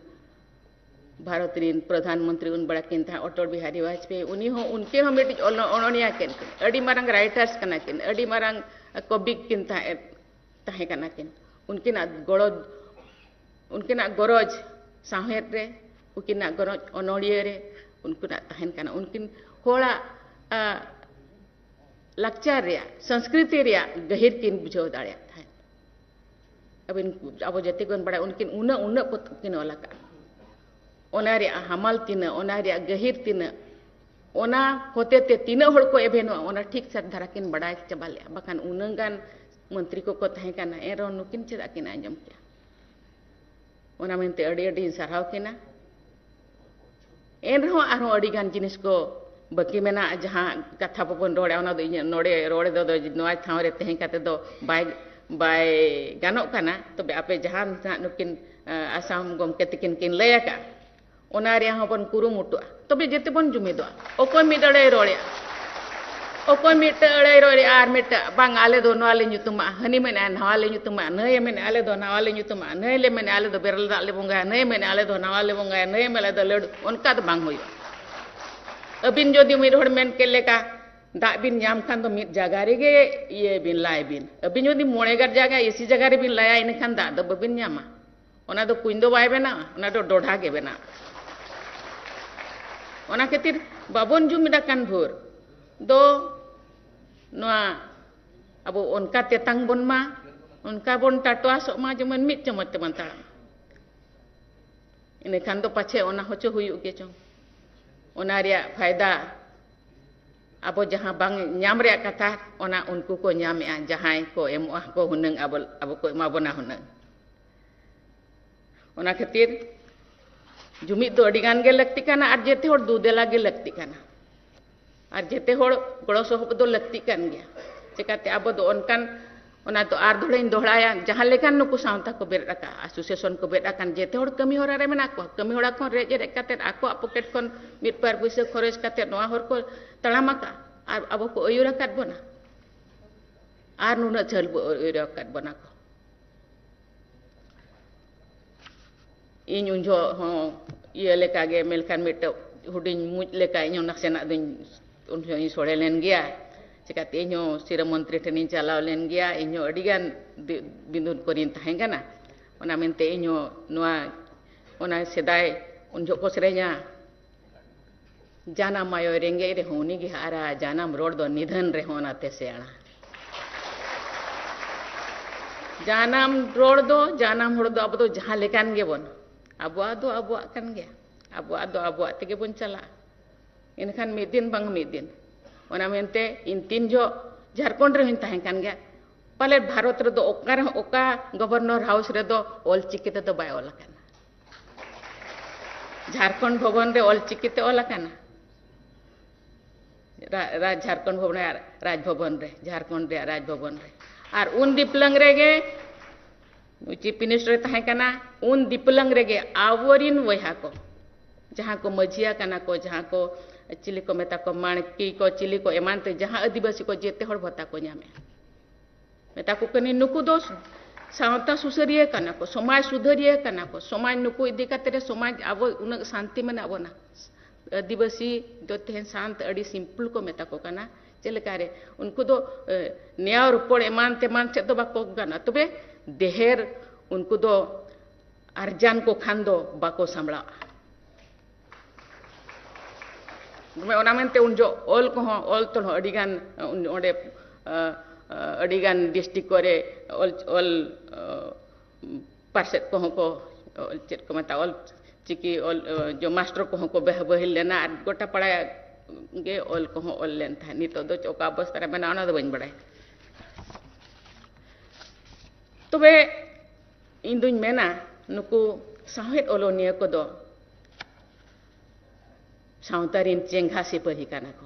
ᱵᱷᱟᱨᱚᱛ ᱨᱤᱱ ᱯᱨᱚᱫᱷᱟᱱ ᱢᱚᱱᱛᱨᱤ ᱩᱱ ᱵᱮᱲᱟ ᱠᱤᱱ ᱛᱟᱦᱮᱸ, ᱚᱴᱚᱞ ᱵᱤᱦᱟᱨᱤ ᱵᱟᱡᱽᱯᱮᱭᱤ, ᱩᱱᱤ ᱦᱚᱸ, ᱩᱱᱠᱤᱱ ᱦᱚᱸ ᱢᱤᱫᱴᱤᱡ ᱚᱱᱚ-, ᱚᱱᱚᱬᱤᱭᱟᱹ ᱠᱤᱱ, ᱟᱹᱰᱤ ᱢᱟᱨᱟᱝ ᱨᱟᱭᱴᱟᱨᱥ ᱠᱟᱱᱟ ᱠᱤᱱ, ᱟᱹᱰᱤ ᱢᱟᱨᱟᱝ ᱠᱚᱵᱤ ᱠᱤᱱ ᱛᱟᱦᱮᱸ, ᱛᱟᱦᱮᱸ ᱠᱟᱱᱟ ᱠᱤᱱ᱾ ᱩᱱᱠᱤᱱᱟᱜ ᱜᱚᱲᱚ, ᱩᱱᱠᱤᱱᱟᱜ ᱜᱚᱨᱚᱡᱽ ᱥᱟᱶᱦᱮᱫ ᱨᱮ, ᱩᱱᱠᱤᱱᱟᱜ ᱜᱚᱨᱚᱡᱽ ᱚᱱᱚᱬᱤᱭᱟᱹ ᱨᱮ ᱩᱱᱠᱤᱱᱟᱜ ᱛᱟᱦᱮᱱ ᱠᱟᱱᱟ᱾ ᱩᱱᱠᱤᱱ ᱦᱚᱲᱟᱜ, ᱟ, ᱞᱟᱠᱪᱟᱨ ᱨᱮᱭᱟᱜ, ᱥᱚᱝᱥᱠᱨᱤᱛᱤ ᱨᱮᱭᱟᱜ ᱜᱟᱹᱦᱤᱨ ᱠᱤᱱ ᱵᱩᱡᱷᱟᱹᱣ ᱫᱟᱲᱮᱭᱟᱜ ᱛᱟᱦᱮᱸᱫ᱾ ᱟᱹᱵᱤᱱ, ᱟᱵᱚ ᱡᱟᱹᱛᱤ ᱵᱚᱱ ᱵᱟᱲᱟᱭᱟ, ᱩᱱᱠᱤᱱ ᱩᱱᱟᱹᱜ, ᱩᱱᱟᱹᱜ ᱯᱚᱛᱚᱵ ᱠᱤᱱ ᱚᱞ ᱟᱠᱟᱫᱼᱟ᱾ ᱚᱱᱟ ᱨᱮᱭᱟᱜ ᱦᱟᱢᱟᱞ ᱛᱤᱱᱟᱹᱜ, ᱚᱱᱟ ᱨᱮᱭᱟᱜ ᱜᱟᱹᱦᱤᱨ ᱛᱤᱱᱟᱹᱜ, ᱚᱱᱟ ᱦᱚᱛᱮ ᱛᱮ ᱛᱤᱱᱟᱹᱜ ᱦᱚᱲ ᱠᱚ ᱮᱵᱷᱮᱱᱚᱜᱼᱟ, ᱚᱱᱟ ᱴᱷᱤᱠ ᱥᱟᱹᱛ ᱫᱷᱟᱨᱟ ᱠᱤᱱ ᱵᱟᱰᱟᱭ ᱪᱟᱵᱟ ᱞᱮᱫᱼᱟ᱾ ᱵᱟᱠᱷᱟᱱ ᱩᱱᱟᱹᱜ ᱜᱟᱱ ᱢᱚᱱᱛᱨᱤ ᱠᱚᱠᱚ ᱛᱟᱦᱮᱸ ᱠᱟᱱᱟ, ᱮᱱ ᱨᱮᱦᱚᱸ ᱱᱩᱠᱤᱱ ᱪᱮᱫᱟᱜ ᱠᱤᱱ ᱟᱸᱡᱚᱢ ᱠᱮᱜᱼᱟ? ᱚᱱᱟ ᱢᱮᱱᱛᱮ ᱟᱹᱰᱤ ᱟᱹᱰᱤᱧ ᱥᱟᱨᱦᱟᱣ ᱠᱤᱱᱟ᱾ ᱮᱱ ᱨᱮᱦᱚᱸ ᱟᱨᱦᱚᱸ ᱟᱹᱰᱤ ᱜᱟᱱ ᱡᱤᱱᱤᱥ ᱠᱚ ᱵᱟᱹᱠᱤ ᱢᱮᱱᱟᱜᱼᱟ, ᱡᱟᱦᱟᱸ ᱠᱟᱛᱷᱟ ᱵᱟᱵᱚᱱ ᱨᱚᱲᱟ, ᱚᱱᱟ ᱫᱚ ᱤᱧᱟᱹᱜ ᱱᱚᱰᱮ ᱨᱚᱲ ᱫᱚ, ᱫᱚ ᱱᱚᱣᱟ ᱴᱷᱟᱶ ᱨᱮ ᱛᱟᱦᱮᱸ ᱠᱟᱛᱮ ᱫᱚ ᱵᱟᱭ, ᱵᱟᱭ ᱜᱟᱱᱚᱜ ᱠᱟᱱᱟ᱾ ᱛᱚᱵᱮ ᱟᱯᱮ ᱡᱟᱦᱟᱸ ᱱᱟᱦᱟᱜ ᱱᱩᱠᱤᱱ, ᱟᱸ, ᱟᱥᱟᱢ ᱜᱚᱢᱠᱮ ᱛᱟᱹᱠᱤᱱ ᱠᱤᱱ ᱞᱟᱹᱭ ᱟᱠᱟᱫᱼᱟ, ᱚᱱᱟ ᱨᱮᱭᱟᱜ ᱦᱚᱸᱵᱚᱱ ᱠᱩᱨᱩᱢᱩᱴᱩᱜᱼᱟ᱾ ᱛᱚᱵᱮ ᱡᱮᱛᱮ ᱵᱚᱱ ᱡᱩᱢᱤᱫᱚᱜᱼᱟ᱾ ᱚᱠᱚᱭ ᱢᱤᱫ ᱟᱲᱮᱭ ᱨᱚᱲᱮᱜᱼᱟ, ᱚᱠᱚᱭ ᱢᱤᱫᱴᱟᱹ ᱟᱲᱮᱭ ᱨᱚᱲᱮᱜᱼᱟ ᱟᱨ ᱢᱤᱫᱴᱟᱹ, "ᱵᱟᱝ, ᱟᱞᱮ ᱫᱚ ᱱᱚᱣᱟ ᱞᱮ ᱧᱩᱛᱩᱢᱟᱜᱼᱟ", ᱦᱟᱹᱱᱤ ᱢᱮᱱᱮᱜᱼᱟ, "ᱱᱟᱣᱟ ᱞᱮ ᱧᱩᱛᱩᱢᱟᱜᱼᱟ", ᱱᱟᱹᱭᱮ ᱢᱮᱱᱮᱜᱼᱟ, "ᱟᱞᱮ ᱫᱚ ᱱᱟᱣᱟ ᱞᱮ ᱧᱩᱛᱩᱢᱟᱜᱼᱟ", ᱱᱟᱹᱭ ᱞᱮ ᱢᱮᱱᱮᱜᱼᱟ, "ᱟᱞᱮ ᱫᱚ ᱵᱮᱨᱮᱞ ᱫᱟᱜ ᱞᱮ ᱵᱚᱸᱜᱟᱭᱟ", ᱱᱟᱹᱭᱮ ᱢᱮᱱᱮᱜᱼᱟ, "ᱟᱞᱮ ᱫᱚ ᱱᱟᱣᱟ ᱞᱮ ᱵᱚᱸᱜᱟᱭᱟ", ᱱᱟᱹᱭᱮ ᱢᱮᱱᱮᱜᱼᱟ, "ᱟᱞᱮ ᱫᱚ ᱞᱟᱹᱰᱩ", ᱚᱱᱠᱟ ᱫᱚ ᱵᱟᱝ ᱦᱩᱭᱩᱜᱼᱟ᱾ ᱟᱹᱵᱤᱱ ᱡᱩᱫᱤ ᱢᱤᱫ ᱦᱚᱲ ᱢᱮᱱ ᱠᱮᱫ ᱞᱮᱠᱟ, ᱫᱟᱜ ᱵᱤᱱ ᱧᱟᱢ ᱠᱷᱟᱱ ᱫᱚ ᱢᱤᱫ ᱡᱟᱭᱜᱟ ᱨᱮᱜᱮ ᱤᱭᱟᱹᱭ ᱵᱤᱱ, ᱞᱟᱭ ᱵᱤᱱ᱾ ᱟᱹᱵᱤᱱ ᱡᱩᱫᱤ ᱢᱚᱬᱮ ᱜᱟᱨ ᱡᱟᱭᱜᱟ, ᱮᱥᱤ ᱡᱟᱭᱜᱟ ᱨᱮᱵᱤᱱ ᱞᱟᱭᱟ, ᱤᱱᱟᱹᱠᱷᱟᱱ ᱫᱟᱜ ᱫᱚ ᱵᱟᱹᱵᱤᱱ ᱧᱟᱢᱟ᱾ ᱚᱱᱟ ᱫᱚ ᱠᱩᱧ ᱫᱚ ᱵᱟᱭ ᱵᱮᱱᱟᱣᱟ, ᱚᱱᱟ ᱫᱚ ᱰᱚᱰᱷᱟ ᱜᱮ ᱵᱮᱱᱟᱣᱟ᱾ ᱚᱱᱟ ᱠᱷᱟᱹᱛᱤᱨ ᱵᱟᱵᱚᱱ ᱡᱩᱢᱤᱫ ᱟᱠᱟᱱ ᱵᱷᱳᱨ ᱫᱚ ᱱᱚᱣᱟ ᱟᱵᱚ ᱚᱱᱠᱟ ᱛᱮᱛᱟᱝ ᱵᱚᱱ ᱢᱟ, ᱚᱱᱠᱟ ᱵᱚᱱ ᱴᱟᱴᱣᱟᱥᱚᱜ ᱢᱟ, ᱡᱮᱢᱚᱱ ᱢᱤᱫ ᱪᱟᱢᱚᱪ ᱛᱮᱵᱚᱱ ᱛᱟᱲᱟᱢ᱾ ᱤᱱᱟᱹᱠᱷᱟᱱ ᱫᱚ ᱯᱟᱪᱷᱮ ᱚᱱᱟ ᱦᱚᱪᱚ ᱦᱩᱭᱩᱜ ᱜᱮ ᱪᱚᱝ᱾ ᱚᱱᱟ ᱨᱮᱭᱟᱜ ᱯᱷᱟᱭᱫᱟ ᱟᱵᱚ ᱡᱟᱦᱟᱸ ᱵᱟᱝ ᱧᱟᱢ ᱨᱮᱭᱟᱜ ᱠᱟᱛᱷᱟ, ᱚᱱᱟ ᱩᱱᱠᱩ ᱠᱚ ᱧᱟᱢᱮᱜᱼᱟ, ᱡᱟᱦᱟᱸᱭ ᱠᱚ ᱮᱢᱚᱜᱼᱟ ᱠᱚ ᱦᱩᱱᱟᱹᱝ, ᱟᱵᱚ, ᱟᱵᱚ ᱠᱚ ᱮᱢᱟ ᱵᱚᱱᱟ ᱦᱩᱱᱟᱹᱝ᱾ ᱚᱱᱟ ᱠᱷᱟᱹᱛᱤᱨ ᱡᱩᱢᱤᱫ ᱫᱚ ᱟᱹᱰᱤ ᱜᱟᱱ ᱜᱮ ᱞᱟᱹᱠᱛᱤ ᱠᱟᱱᱟ ᱟᱨ ᱡᱮᱛᱮ ᱦᱚᱲ ᱫᱩ ᱫᱮᱞᱟ ᱜᱮ ᱞᱟᱹᱠᱛᱤ ᱠᱟᱱᱟ᱾ ᱟᱨ ᱡᱮᱛᱮ ᱦᱚᱲ ᱜᱚᱲᱚ ᱥᱚᱦᱚᱯᱚᱫ ᱫᱚ ᱞᱟᱹᱠᱛᱤ ᱠᱟᱱ ᱜᱮᱭᱟ᱾ ᱪᱮᱠᱟᱛᱮ ᱟᱵᱚ ᱫᱚ ᱚᱱᱠᱟᱱ, ᱚᱱᱟ ᱫᱚ ᱟᱨ ᱫᱚᱲᱟᱧ ᱫᱚᱦᱲᱟᱭᱟ, ᱡᱟᱦᱟᱸ ᱞᱮᱠᱟᱱ ᱱᱩᱠᱩ ᱥᱟᱶᱛᱟ ᱠᱚ ᱵᱮᱨᱮᱫ ᱟᱠᱟᱫᱼᱟ, ᱟᱥᱳᱥᱤᱭᱮᱥᱚᱱ ᱠᱚ ᱵᱮᱨᱮᱫ ᱟᱠᱟᱱ, ᱡᱮᱛᱮ ᱦᱚᱲ ᱠᱟᱹᱢᱤ ᱦᱚᱨᱟ ᱨᱮ ᱢᱮᱱᱟᱜ ᱠᱚᱣᱟ᱾ ᱠᱟᱹᱢᱤ ᱦᱚᱨᱟ ᱠᱷᱚᱱ ᱨᱮᱡ ᱨᱮᱡ ᱠᱟᱛᱮᱫ, ᱟᱠᱚᱣᱟᱜ ᱯᱚᱠᱮᱴ ᱠᱷᱚᱱ ᱢᱤᱫ ᱵᱟᱨ ᱯᱩᱭᱥᱟᱹ ᱠᱷᱚᱨᱚᱪ ᱠᱟᱛᱮᱫ ᱱᱚᱣᱟ ᱦᱚᱨ ᱠᱚ ᱛᱟᱲᱟᱢ ᱟᱠᱟᱫᱼᱟ ᱟᱨ ᱟᱵᱚ ᱠᱚ ᱟᱹᱭᱩᱨ ᱟᱠᱟᱫ ᱵᱚᱱᱟ᱾ ᱟᱨ ᱱᱩᱱᱟᱹᱜ ᱡᱷᱟᱹᱞ ᱵᱚ ᱟᱹᱭᱩᱨ ᱟᱠᱟᱫ ᱵᱚᱱᱟ ᱠᱚ᱾ ᱤᱧ ᱩᱱ ᱡᱚᱦᱚᱜ ᱦᱚᱸ ᱤᱭᱟᱹ ᱞᱮᱠᱟ ᱜᱮ, ᱢᱮᱱᱠᱷᱟᱱ ᱢᱤᱫᱴᱮᱡ ᱦᱩᱰᱤᱧ ᱢᱩᱡ ᱞᱮᱠᱟ ᱤᱧ ᱦᱚᱸ ᱱᱟᱥᱮᱱᱟᱜ ᱫᱚᱧ, ᱩᱱ ᱡᱚᱦᱚᱜ ᱤᱧ ᱥᱚᱲᱮ ᱞᱮᱱ ᱜᱮᱭᱟ᱾ ᱪᱤᱠᱟᱹᱛᱮ ᱤᱧ ᱦᱚᱸ ᱥᱤᱨᱟᱹ ᱢᱚᱱᱛᱨᱤ ᱴᱷᱮᱱᱤᱧ ᱪᱟᱞᱟᱣ ᱞᱮᱱ ᱜᱮᱭᱟ, ᱤᱧ ᱦᱚᱸ ᱟᱹᱰᱤ ᱜᱟᱱ ᱵᱤ-, ᱵᱤᱸᱫᱩᱱ ᱠᱚᱨᱮᱧ ᱛᱟᱦᱮᱸ ᱠᱟᱱᱟ᱾ ᱚᱱᱟ ᱢᱮᱱᱛᱮ ᱤᱧ ᱦᱚᱸ ᱱᱚᱣᱟ, ᱚᱱᱟ ᱥᱮᱫᱟᱭ ᱩᱱ ᱡᱚᱦᱚᱜ ᱠᱚ ᱥᱮᱨᱮᱧᱟ, "ᱡᱟᱱᱟᱢ ᱟᱭᱳ ᱨᱮᱸᱜᱮᱡ ᱨᱮᱦᱚᱸ ᱩᱱᱤ ᱜᱮ ᱦᱟᱨᱟ, ᱡᱟᱱᱟᱢ ᱨᱚᱲ ᱫᱚ ᱱᱤᱫᱷᱟᱹᱱ ᱨᱮᱦᱚᱸ ᱚᱱᱟᱛᱮ ᱥᱮᱬᱟ᱾" ᱡᱟᱱᱟᱢ ᱨᱚᱲ ᱫᱚ, ᱡᱟᱱᱟᱢ ᱦᱚᱲ ᱫᱚ ᱟᱵᱚ ᱫᱚ ᱡᱟᱦᱟᱸ ᱞᱮᱠᱟᱱ ᱜᱮᱵᱚᱱ, ᱟᱵᱚᱣᱟᱜ ᱫᱚ ᱟᱵᱚᱣᱟᱜ ᱠᱟᱱ ᱜᱮᱭᱟ, ᱟᱵᱚᱣᱟᱜ ᱫᱚ ᱟᱵᱚᱣᱟᱜ ᱛᱮᱜᱮ ᱵᱚᱱ ᱪᱟᱞᱟᱜᱼᱟ᱾ ᱮᱱᱠᱷᱟᱱ ᱢᱤᱫ ᱫᱤᱱ ᱵᱟᱝ ᱢᱤᱫ ᱫᱤᱱ, ᱚᱱᱟ ᱢᱮᱱᱛᱮ ᱤᱧ ᱛᱤᱱ ᱡᱚᱦᱚᱜ ᱡᱷᱟᱲᱠᱷᱚᱸᱰ ᱨᱮᱦᱚᱸᱧ ᱛᱟᱦᱮᱸ ᱠᱟᱱ ᱜᱮᱭᱟ, ᱯᱟᱞᱮᱫ ᱵᱷᱟᱨᱚᱛ ᱨᱮᱫᱚ ᱚᱠᱟ ᱨᱮᱦᱚᱸ, ᱚᱠᱟ ᱜᱚᱵᱷᱚᱨᱱᱚᱨ ᱦᱟᱣᱩᱥ ᱨᱮᱫᱚ ᱚᱞ ᱪᱤᱠᱤ ᱛᱮᱫᱚ ᱵᱟᱭ ᱚᱞ ᱟᱠᱟᱱᱟ᱾ ᱡᱷᱟᱲᱠᱷᱚᱸᱰ ᱵᱷᱚᱵᱚᱱ ᱨᱮ ᱚᱞ ᱪᱤᱠᱤ ᱛᱮ ᱚᱞ ᱟᱠᱟᱱᱟ᱾ ᱨᱟ-, ᱨᱟᱡᱽ, ᱡᱷᱟᱲᱠᱷᱚᱸᱰ ᱵᱷᱚᱵᱚᱱ ᱨᱮ, ᱨᱟᱡᱽ ᱵᱷᱚᱵᱚᱱ ᱨᱮ, ᱡᱷᱟᱲᱠᱷᱚᱸᱰ ᱨᱮᱭᱟᱜ ᱨᱟᱡᱽ ᱵᱷᱚᱵᱚᱱ ᱨᱮ᱾ ᱟᱨ ᱩᱱ ᱫᱤᱯᱞᱟᱹᱝ ᱨᱮᱜᱮ ᱪᱤᱯ ᱢᱤᱱᱤᱥᱴᱟᱨ ᱮ ᱛᱟᱦᱮᱸ ᱠᱟᱱᱟ, ᱩᱱ ᱫᱤᱯᱞᱟᱹᱝ ᱨᱮᱜᱮ ᱟᱵᱚᱨᱤᱱ ᱵᱚᱭᱦᱟ ᱠᱚ, ᱡᱟᱦᱟᱸ ᱠᱚ ᱢᱟᱹᱡᱷᱤᱭᱟ ᱠᱟᱱᱟ ᱠᱚ, ᱡᱟᱦᱟᱸ ᱠᱚ ᱪᱤᱞᱤ ᱠᱚ ᱢᱮᱛᱟ ᱠᱚ, ᱢᱟᱬᱠᱤ ᱠᱚ, ᱪᱤᱞᱤ ᱠᱚ ᱮᱢᱟᱱ ᱛᱮ, ᱡᱟᱦᱟᱸ ᱟᱹᱫᱤᱵᱟᱹᱥᱤ ᱠᱚ, ᱡᱮᱛᱮ ᱦᱚᱲ ᱵᱷᱟᱛᱟ ᱠᱚ ᱧᱟᱢᱮᱜᱼᱟ᱾ ᱢᱮᱛᱟ ᱠᱚ ᱠᱟᱹᱱᱟᱹᱧ, ᱱᱩᱠᱩ ᱫᱚ ᱥᱟᱶᱛᱟ ᱥᱩᱥᱟᱹᱨᱤᱭᱟᱹ ᱠᱟᱱᱟ ᱠᱚ, ᱥᱚᱢᱟᱡᱽ ᱥᱩᱫᱷᱟᱹᱨᱤᱭᱟᱹ ᱠᱟᱱᱟ ᱠᱚ, ᱥᱚᱢᱟᱡᱽ ᱱᱩᱠᱩ ᱤᱫᱤ ᱠᱟᱛᱮ ᱨᱮ ᱥᱚᱢᱟᱡᱽ ᱟᱵᱚ ᱩᱱᱟᱹᱜ ᱥᱟᱱᱛᱤ ᱢᱮᱱᱟᱜ ᱵᱚᱱᱟ᱾ ᱟᱹᱫᱤᱵᱟᱹᱥᱤ ᱫᱚ ᱛᱮᱦᱮᱧ ᱥᱟᱱᱛ ᱟᱹᱰᱤ ᱥᱤᱢᱯᱞ ᱠᱚ ᱢᱮᱛᱟ ᱠᱚ ᱠᱟᱱᱟ᱾ ᱪᱮᱫ ᱞᱮᱠᱟ ᱨᱮ? ᱩᱱᱠᱩ ᱫᱚ, ᱮ, ᱱᱮᱭᱟᱣ ᱨᱚᱯᱚᱲ ᱮᱢᱟᱱ ᱛᱮᱢᱟᱱ ᱪᱮᱫ ᱫᱚ ᱵᱟᱠᱚ ᱜᱟᱱᱟ, ᱛᱚᱵᱮ ᱰᱮᱦᱮᱨ ᱩᱱᱠᱩ ᱫᱚ ᱟᱨᱡᱟᱱ ᱠᱚ ᱠᱷᱟᱱ ᱫᱚ ᱵᱟᱠᱚ ᱥᱟᱢᱵᱲᱟᱜᱼᱟ᱾ ᱫᱚᱢᱮ ᱚᱱᱟ ᱢᱮᱱᱛᱮ ᱩᱱ ᱡᱚᱦᱚᱜ ᱚᱞ ᱠᱚᱦᱚᱸ, ᱚᱞ ᱛᱚᱞ ᱦᱚᱸ ᱟᱹᱰᱤᱜᱟᱱ, ᱚᱸᱰᱮ, ᱟ, ᱟ, ᱟᱹᱰᱤᱜᱟᱱ ᱰᱤᱥᱴᱨᱤᱠᱴ ᱠᱚᱨᱮ ᱚᱞ, ᱚᱞ, ᱟ, ᱯᱟᱨᱥᱮᱫ ᱠᱚᱦᱚᱸ ᱠᱚ, ᱚᱞ, ᱪᱮᱫ ᱠᱚ ᱢᱮᱛᱟᱜᱼᱟ, ᱚᱞ ᱪᱤᱠᱤ ᱚᱞ, ᱟ, ᱡᱚ ᱢᱟᱥᱴᱟᱨ ᱠᱚᱦᱚᱸ ᱠᱚ ᱵᱮᱦ-, ᱵᱟᱹᱦᱤᱞ ᱞᱮᱱᱟ ᱟᱨ ᱜᱚᱴᱟ ᱯᱟᱲᱟ ᱜᱮ ᱚᱞ ᱠᱚᱦᱚᱸ ᱚᱞ ᱞᱮᱱ ᱛᱟᱦᱮᱸᱫ᱾ ᱱᱤᱛᱚᱜ ᱫᱚ ᱚᱠᱟ ᱚᱵᱚᱥᱛᱟ ᱨᱮ ᱢᱮᱱᱟᱜᱼᱟ, ᱚᱱᱟ ᱫᱚ ᱵᱟᱹᱧ ᱵᱟᱲᱟᱭᱟ᱾ ᱛᱚᱵᱮ ᱤᱧ ᱫᱩᱧ ᱢᱮᱱᱟ, ᱱᱩᱠᱩ ᱥᱟᱶᱦᱮᱫ ᱚᱞᱚᱱᱤᱭᱟᱹ ᱠᱚᱫᱚ ᱥᱟᱶᱛᱟ ᱨᱤᱱ ᱪᱮᱸᱜᱷᱟ ᱥᱤᱯᱟᱹᱦᱤ ᱠᱟᱱᱟ ᱠᱚ᱾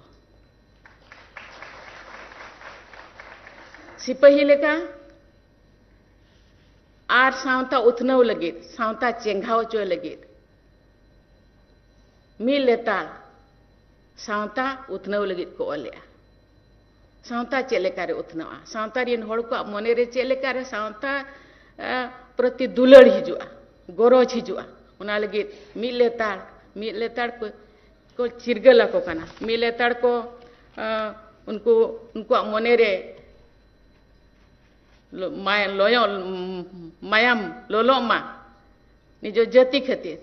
ᱥᱤᱯᱟᱹᱦᱤ ᱞᱮᱠᱟ ᱟᱨ ᱥᱟᱶᱛᱟ ᱩᱛᱱᱟᱹᱣ ᱞᱟᱹᱜᱤᱫ, ᱥᱟᱶᱛᱟ ᱪᱮᱸᱜᱷᱟᱣ ᱦᱚᱪᱚᱭ ᱞᱟᱹᱜᱤᱫ ᱢᱤᱫ ᱞᱮᱛᱟᱲ ᱥᱟᱶᱛᱟ ᱩᱛᱱᱟᱹᱣ ᱞᱟᱹᱜᱤᱫ ᱠᱚ ᱚᱞᱮᱜᱼᱟ᱾ ᱥᱟᱶᱛᱟ ᱪᱮᱫ ᱞᱮᱠᱟᱨᱮ ᱩᱛᱱᱟᱹᱜᱼᱟ? ᱥᱟᱶᱛᱟ ᱨᱮᱱ ᱦᱚᱲ ᱠᱚᱣᱟᱜ ᱢᱚᱱᱮᱨᱮ ᱪᱮᱫ ᱞᱮᱠᱟᱨᱮ ᱥᱟᱶᱛᱟ, ᱮ, ᱯᱨᱚᱛᱤ ᱫᱩᱞᱟᱹᱲ ᱦᱤᱡᱩᱜᱼᱟ, ᱜᱚᱨᱚᱡᱽ ᱦᱤᱡᱩᱜᱼᱟ? ᱚᱱᱟ ᱞᱟᱹᱜᱤᱫ ᱢᱤᱫ ᱞᱮᱛᱟᱲ, ᱢᱤᱫ ᱞᱮᱛᱟᱲ ᱠᱚ, ᱠᱚ ᱪᱤᱨᱜᱟᱹᱞ ᱟᱠᱚ ᱠᱟᱱᱟ᱾ ᱢᱤᱫ ᱞᱮᱛᱟᱲ ᱠᱚ, ᱮ, ᱩᱱᱠᱩ, ᱩᱱᱠᱩᱣᱟᱜ ᱢᱚᱱᱮᱨᱮ ᱞᱚ-, ᱢᱟᱭ-, ᱞᱚᱭᱚ-, ᱢᱟᱭᱟᱢ ᱞᱚᱞᱚᱜ ᱢᱟ, ᱱᱤᱡᱚ ᱡᱟᱹᱛᱤ ᱠᱷᱟᱹᱛᱤᱨ,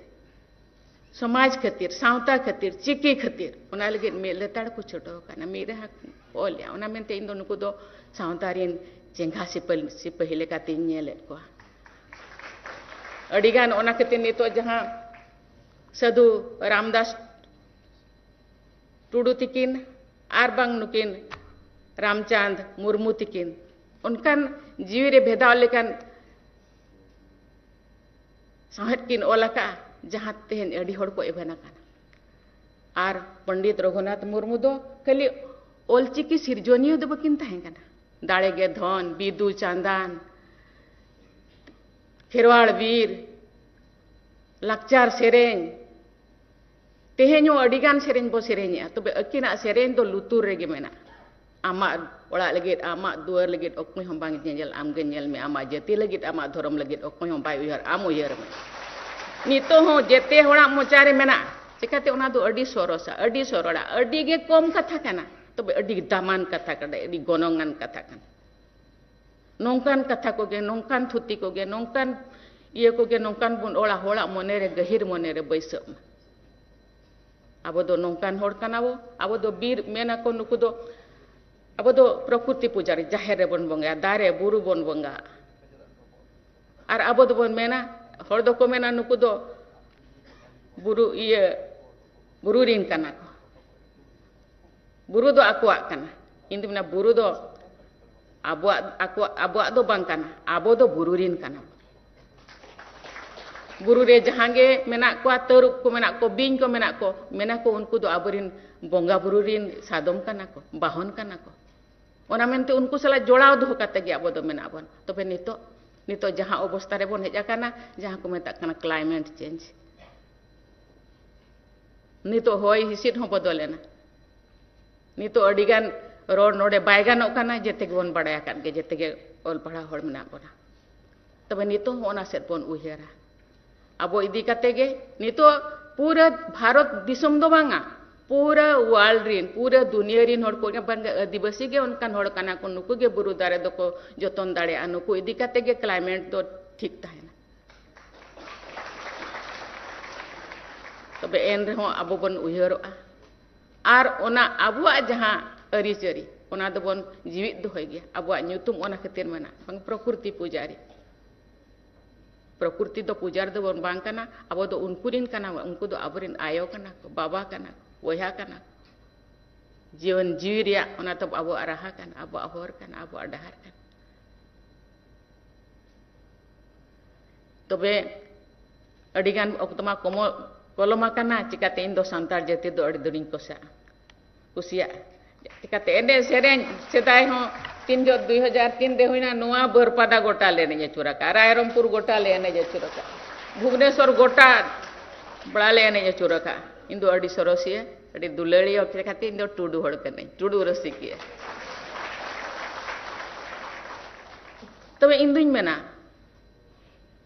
ᱥᱚᱢᱟᱡᱽ ᱠᱷᱟᱹᱛᱤᱨ, ᱥᱟᱶᱛᱟ ᱠᱷᱟᱹᱛᱤᱨ, ᱪᱤᱠᱤ ᱠᱷᱟᱹᱛᱤᱨ, ᱚᱱᱟ ᱞᱟᱹᱜᱤᱫ ᱢᱤᱫ ᱞᱮᱛᱟᱲ ᱠᱚ ᱪᱷᱩᱴᱟᱹᱣ ᱟᱠᱟᱱᱟ, ᱢᱤᱫ ᱨᱮᱦᱟ ᱠᱚ ᱚᱞᱮᱜᱼᱟ᱾ ᱚᱱᱟ ᱢᱮᱱᱛᱮ ᱤᱧ ᱫᱚ ᱱᱩᱠᱩ ᱫᱚ ᱥᱟᱶᱛᱟ ᱨᱮᱱ ᱪᱮᱸᱜᱷᱟ ᱥᱤᱯᱟᱹ-, ᱥᱤᱯᱟᱹᱦᱤ ᱞᱮᱠᱟᱛᱤᱧ ᱧᱮᱞᱮᱫ ᱠᱚᱣᱟ᱾ ᱟᱹᱰᱤᱜᱟᱱ ᱚᱱᱟ ᱠᱷᱟᱹᱛᱤᱨ ᱱᱤᱛᱚᱜ ᱡᱟᱦᱟᱸ ᱥᱟᱹᱫᱷᱩ ᱨᱟᱢᱫᱟᱥ ᱴᱩᱰᱩ ᱛᱤᱠᱤᱱ ᱟᱨ ᱵᱟᱝ ᱱᱩᱠᱤᱱ ᱨᱟᱢᱪᱟᱸᱫᱽ ᱢᱩᱨᱢᱩ ᱛᱤᱠᱤᱱ ᱚᱱᱠᱟᱱ ᱡᱤᱣᱤ ᱨᱮ ᱵᱷᱮᱫᱟᱣ ᱞᱮᱠᱟᱱ ᱥᱟᱶᱦᱮᱫ ᱠᱤᱱ ᱚᱞ ᱟᱠᱟᱫᱼᱟ, ᱡᱟᱦᱟᱸ ᱛᱮᱦᱮᱧ ᱟᱹᱰᱤ ᱦᱚᱲ ᱠᱚ ᱮᱵᱷᱮᱱ ᱟᱠᱟᱱᱟ᱾ ᱟᱨ ᱯᱚᱱᱰᱤᱛ ᱨᱚᱜᱷᱩᱱᱟᱛᱷ ᱢᱩᱨᱢᱩ ᱫᱚ ᱠᱷᱟᱹᱞᱤ ᱚᱞᱪᱤᱠᱤ ᱥᱤᱨᱡᱚᱱᱤᱭᱟᱹ ᱫᱚ ᱵᱟᱹᱠᱤᱱ ᱛᱟᱦᱮᱸ ᱠᱟᱱᱟ᱾ ᱫᱟᱲᱮ ᱜᱮ ᱫᱷᱚᱱ, ᱵᱤᱫᱩ ᱪᱟᱸᱫᱟᱱ, ᱠᱷᱮᱨᱣᱟᱲ ᱵᱤᱨ, ᱞᱟᱠᱪᱟᱨ ᱥᱮᱨᱮᱧ, ᱛᱮᱦᱮᱧ ᱦᱚᱸ ᱟᱹᱰᱤ ᱜᱟᱱ ᱥᱮᱨᱮᱧ ᱵᱚ ᱥᱮᱨᱮᱧᱮᱜᱼᱟ, ᱛᱚᱵᱮ ᱟᱹᱠᱤᱱᱟᱜ ᱥᱮᱨᱮᱧ ᱫᱚ ᱞᱩᱛᱩᱨ ᱨᱮᱜᱮ ᱢᱮᱱᱟᱜᱼᱟ᱾ ᱟᱢᱟᱜ ᱚᱲᱟᱜ ᱞᱟᱹᱜᱤᱫ, ᱟᱢᱟᱜ ᱫᱩᱣᱟᱹᱨ ᱞᱟᱹᱜᱤᱫ ᱚᱠᱚᱭ ᱦᱚᱸ ᱵᱟᱝ ᱧᱮᱧᱮᱞ, ᱟᱢ ᱜᱮ ᱧᱮᱞ ᱢᱮ᱾ ᱟᱢᱟᱜ ᱡᱟᱹᱛᱤ ᱞᱟᱹᱜᱤᱫ, ᱟᱢᱟᱜ ᱫᱷᱚᱨᱚᱢ ᱞᱟᱹᱜᱤᱫ ᱚᱠᱚᱭ ᱦᱚᱸ ᱵᱟᱭ ᱩᱭᱦᱟᱹᱨ, ᱟᱢ ᱩᱭᱦᱟᱹᱨ ᱢᱮ᱾ ᱱᱤᱛᱚᱜ ᱦᱚᱸ ᱡᱮᱛᱮ ᱦᱚᱲᱟᱜ ᱢᱚᱪᱟ ᱨᱮ ᱢᱮᱱᱟᱜᱼᱟ᱾ ᱪᱮᱠᱟᱛᱮ? ᱚᱱᱟ ᱫᱚ ᱟᱹᱰᱤ ᱥᱚᱨᱚᱥᱟ, ᱟᱹᱰᱤ ᱥᱚᱨᱚᱲᱟ, ᱟᱹᱰᱤ ᱜᱮ ᱠᱚᱢ ᱠᱟᱛᱷᱟ ᱠᱟᱱᱟ, ᱛᱚᱵᱮ ᱟᱹᱰᱤ ᱫᱟᱢᱟᱱ ᱠᱟᱛᱷᱟ ᱠᱟᱱᱟ, ᱟᱹᱰᱤ ᱜᱚᱱᱚᱝᱟᱱ ᱠᱟᱛᱷᱟ ᱠᱟᱱᱟ᱾ ᱱᱚᱝᱠᱟᱱ ᱠᱟᱛᱷᱟ ᱠᱚᱜᱮ, ᱱᱚᱝᱠᱟᱱ ᱛᱷᱩᱛᱤ ᱠᱚᱜᱮ, ᱱᱚᱝᱠᱟᱱ ᱤᱭᱟᱹ ᱠᱚᱜᱮ, ᱱᱚᱝᱠᱟᱱ ᱵᱚᱱ ᱚᱞᱟ, ᱦᱚᱲᱟᱜ ᱢᱚᱱᱮᱨᱮ, ᱜᱟᱹᱦᱤᱨ ᱢᱚᱱᱮᱨᱮ ᱵᱟᱹᱭᱥᱟᱹᱜ ᱢᱟ᱾ ᱟᱵᱚ ᱫᱚ ᱱᱚᱝᱠᱟᱱ ᱦᱚᱲ ᱠᱟᱱᱟ ᱵᱚ, ᱟᱵᱚ ᱫᱚ ᱵᱤᱨ, ᱢᱮᱱᱟᱠᱚ ᱱᱩᱠᱩ ᱫᱚ, ᱟᱵᱚ ᱫᱚ ᱯᱨᱚᱠᱨᱤᱛᱤ ᱯᱩᱡᱟᱨᱤ, ᱡᱟᱦᱮᱨ ᱨᱮᱵᱚᱱ ᱵᱚᱸᱜᱟᱭᱟ, ᱫᱟᱨᱮ ᱵᱩᱨᱩ ᱵᱚᱱ ᱵᱚᱸᱜᱟᱜᱼᱟ᱾ ᱟᱨ ᱟᱵᱚ ᱫᱚᱵᱚᱱ ᱢᱮᱱᱟ, ᱦᱚᱲ ᱫᱚᱠᱚ ᱢᱮᱱᱟ ᱱᱩᱠᱩ ᱫᱚ ᱵᱩᱨᱩ, ᱤᱭᱟᱹ, ᱵᱩᱨᱩ ᱨᱤᱱ ᱠᱟᱱᱟ ᱠᱚ᱾ ᱵᱩᱨᱩ ᱫᱚ ᱟᱠᱚᱣᱟᱜ ᱠᱟᱱᱟ᱾ ᱤᱧ ᱫᱚ ᱢᱮᱱᱟ, ᱵᱩᱨᱩ ᱫᱚ ᱟᱵᱚᱣᱟᱜ, ᱟᱠᱚᱣᱟᱜ, ᱟᱵᱚᱣᱟᱜ ᱫᱚ ᱵᱟᱝ ᱠᱟᱱᱟ, ᱟᱵᱚ ᱫᱚ ᱵᱩᱨᱩ ᱨᱤᱱ ᱠᱟᱱᱟ ᱵᱚᱱ᱾ ᱵᱩᱨᱩ ᱨᱮ ᱡᱟᱦᱟᱸ ᱜᱮ ᱢᱮᱱᱟᱜ ᱠᱚᱣᱟ, ᱛᱟᱹᱨᱩᱵ ᱠᱚ ᱢᱮᱱᱟᱜ ᱠᱚ, ᱵᱤᱧ ᱠᱚ ᱢᱮᱱᱟᱜ ᱠᱚ, ᱢᱮᱱᱟ ᱠᱚ ᱩᱱᱠᱩ ᱫᱚ ᱟᱵᱚᱨᱤᱱ ᱵᱚᱸᱜᱟ ᱵᱩᱨᱩ ᱨᱤᱱ ᱥᱟᱫᱚᱢ ᱠᱟᱱᱟ ᱠᱚ, ᱵᱟᱦᱚᱱ ᱠᱟᱱᱟ ᱠᱚ᱾ ᱚᱱᱟ ᱢᱮᱱᱛᱮ ᱩᱱᱠᱩ ᱥᱟᱞᱟᱜ ᱡᱚᱲᱟᱣ ᱫᱚᱦᱚ ᱠᱟᱛᱮ ᱜᱮ ᱟᱵᱚ ᱫᱚ ᱢᱮᱱᱟᱜ ᱵᱚᱱ᱾ ᱛᱚᱵᱮ ᱱᱤᱛᱚᱜ, ᱱᱤᱛᱚᱜ ᱡᱟᱦᱟᱸ ᱚᱵᱚᱥᱛᱟ ᱨᱮᱵᱚᱱ ᱦᱮᱡ ᱟᱠᱟᱱᱟ, ᱡᱟᱦᱟᱸ ᱠᱚ ᱢᱮᱛᱟᱜ ᱠᱟᱱᱟ climate change, ᱱᱤᱛᱚᱜ ᱦᱚᱭ ᱦᱤᱸᱥᱤᱫ ᱦᱚᱸ ᱵᱚᱫᱚᱞ ᱮᱱᱟ᱾ ᱱᱤᱛᱚᱜ ᱟᱹᱰᱤᱜᱟᱱ ᱨᱚᱲ ᱱᱚᱰᱮ ᱵᱟᱭ ᱜᱟᱱᱚᱜ ᱠᱟᱱᱟ, ᱡᱮᱛᱮ ᱜᱮᱵᱚᱱ ᱵᱟᱲᱟᱭ ᱟᱠᱟᱫ ᱜᱮ, ᱡᱮᱛᱮ ᱜᱮ ᱚᱞ ᱯᱟᱲᱦᱟᱣ ᱦᱚᱲ ᱢᱮᱱᱟᱜ ᱵᱚᱱᱟ᱾ ᱛᱚᱵᱮ ᱱᱤᱛᱚᱜ ᱦᱚᱸ ᱚᱱᱟ ᱥᱮᱫ ᱵᱚᱱ ᱩᱭᱦᱟᱹᱨᱟ᱾ ᱟᱵᱚ ᱤᱫᱤ ᱠᱟᱛᱮ ᱜᱮ ᱱᱤᱛᱚᱜ ᱯᱩᱨᱟᱹ ᱵᱷᱟᱨᱚᱛ ᱫᱤᱥᱚᱢ ᱫᱚ ᱵᱟᱝᱟ, ᱯᱩᱨᱟᱹ world ᱨᱤᱱ, ᱯᱩᱨᱟᱹ ᱫᱩᱱᱤᱭᱟᱹ ᱨᱤᱱ ᱦᱚᱲ ᱠᱚ, ᱵᱟᱝ ᱟᱹᱫᱤᱵᱟᱹᱥᱤ ᱜᱮ ᱚᱱᱠᱟᱱ ᱦᱚᱲ ᱠᱟᱱᱟ ᱠᱚ, ᱱᱩᱠᱩ ᱜᱮ ᱵᱩᱨᱩ ᱫᱟᱨᱮ ᱫᱚᱠᱚ ᱡᱚᱛᱚᱱ ᱫᱟᱲᱮᱭᱟᱜᱼᱟ, ᱱᱩᱠᱩ ᱤᱫᱤ ᱠᱟᱛᱮ ᱜᱮ climate ᱫᱚ ᱴᱷᱤᱠ ᱛᱟᱦᱮᱱᱟ᱾ ᱛᱚᱵᱮ ᱮᱱ ᱨᱮᱦᱚᱸ ᱟᱵᱚ ᱵᱚᱱ ᱩᱭᱦᱟᱹᱨᱚᱜᱼᱟ᱾ ᱟᱨ ᱚᱱᱟ ᱟᱵᱚᱣᱟᱜ ᱡᱟᱦᱟᱸ ᱟᱹᱨᱤᱪᱟᱹᱞᱤ, ᱚᱱᱟ ᱫᱚᱵᱚᱱ ᱡᱤᱣᱤᱫ ᱫᱚᱦᱚᱭ ᱜᱮᱭᱟ᱾ ᱟᱵᱚᱣᱟᱜ ᱧᱩᱛᱩᱢ ᱚᱱᱟ ᱠᱷᱟᱹᱛᱤᱨ ᱢᱮᱱᱟᱜᱼᱟ, ᱵᱟᱝ ᱯᱨᱚᱠᱨᱤᱛᱤ ᱯᱩᱡᱟᱨᱤ᱾ ᱯᱨᱚᱠᱨᱤᱛᱤ ᱫᱚ ᱯᱩᱡᱟᱨ ᱫᱚᱵᱚᱱ ᱵᱟᱝ ᱠᱟᱱᱟ, ᱟᱵᱚ ᱫᱚ ᱩᱱᱠᱩ ᱨᱤᱱ ᱠᱟᱱᱟ ᱵᱚᱱ, ᱩᱱᱠᱩ ᱫᱚ ᱟᱵᱚᱨᱮᱱ ᱟᱭᱳ ᱠᱟᱱᱟ ᱠᱚ, ᱵᱟᱵᱟ ᱠᱟᱱᱟ ᱠᱚ, ᱵᱚᱭᱦᱟ ᱠᱟᱱᱟ ᱠᱚ᱾ ᱡᱤᱭᱚᱱ ᱡᱤᱣᱤ ᱨᱮᱭᱟᱜ ᱚᱱᱟ ᱫᱚ ᱟᱵᱚᱣᱟᱜ ᱨᱟᱦᱟ ᱠᱟᱱᱟ, ᱟᱵᱚᱣᱟᱜ ᱦᱚᱨ ᱠᱟᱱᱟ, ᱟᱵᱚᱣᱟᱜ ᱰᱟᱦᱟᱨ ᱠᱟᱱᱟ᱾ ᱛᱚᱵᱮ ᱟᱹᱰᱤᱜᱟᱱ ᱚᱠᱛᱚ ᱢᱟ ᱠᱚᱢᱚ-, ᱯᱚᱞᱚᱢ ᱟᱠᱟᱱᱟ, ᱪᱤᱠᱟᱹᱛᱮ ᱤᱧ ᱫᱚ ᱥᱟᱱᱛᱟᱲ ᱡᱟᱹᱛᱤ ᱫᱚ ᱟᱹᱰᱤ ᱫᱩᱨᱤᱧ ᱠᱚᱥᱟᱜᱼᱟ, ᱠᱩᱥᱤᱭᱟᱜᱼᱟ᱾ ᱪᱤᱠᱟᱹᱛᱮ ᱮᱱᱮᱡ ᱥᱮᱨᱮᱧ ᱥᱮᱫᱟᱭ ᱦᱚᱸ ᱛᱤᱱ ᱡᱚᱦᱚᱜ ᱫᱩᱭ ᱦᱟᱡᱟᱨ ᱛᱤᱱ ᱨᱮ ᱦᱩᱭᱱᱟ, ᱱᱚᱣᱟ ᱵᱟᱹᱨᱯᱟᱫᱟ ᱜᱚᱴᱟ ᱞᱮ ᱮᱱᱮᱡ ᱟᱹᱪᱩᱨ ᱟᱠᱟᱫᱼᱟ, ᱨᱟᱭᱨᱚᱝᱯᱩᱨ ᱜᱚᱴᱟ ᱞᱮ ᱮᱱᱮᱡ ᱟᱹᱪᱩᱨ ᱟᱠᱟᱫᱼᱟ, ᱵᱷᱩᱵᱽᱱᱮᱥᱚᱨ ᱜᱚᱴᱟ ᱵᱟᱲᱟ ᱞᱮ ᱮᱱᱮᱡ ᱟᱹᱪᱩᱨ ᱟᱠᱟᱫᱼᱟ᱾ ᱤᱧ ᱫᱚ ᱟᱹᱰᱤ ᱥᱚᱨᱚᱥᱤᱭᱟᱹ, ᱟᱹᱰᱤ ᱫᱩᱞᱟᱹᱲᱤᱭᱟᱹ ᱪᱤᱠᱟᱹᱛᱮ ᱤᱧ ᱫᱚ ᱴᱩᱰᱩ ᱦᱚᱲ ᱠᱟᱹᱱᱟᱹᱧ, ᱴᱩᱰᱩ ᱨᱩᱥᱤᱠᱤᱭᱟᱹ᱾ ᱛᱚᱵᱮ ᱤᱧ ᱫᱩᱧ ᱢᱮᱱᱟ,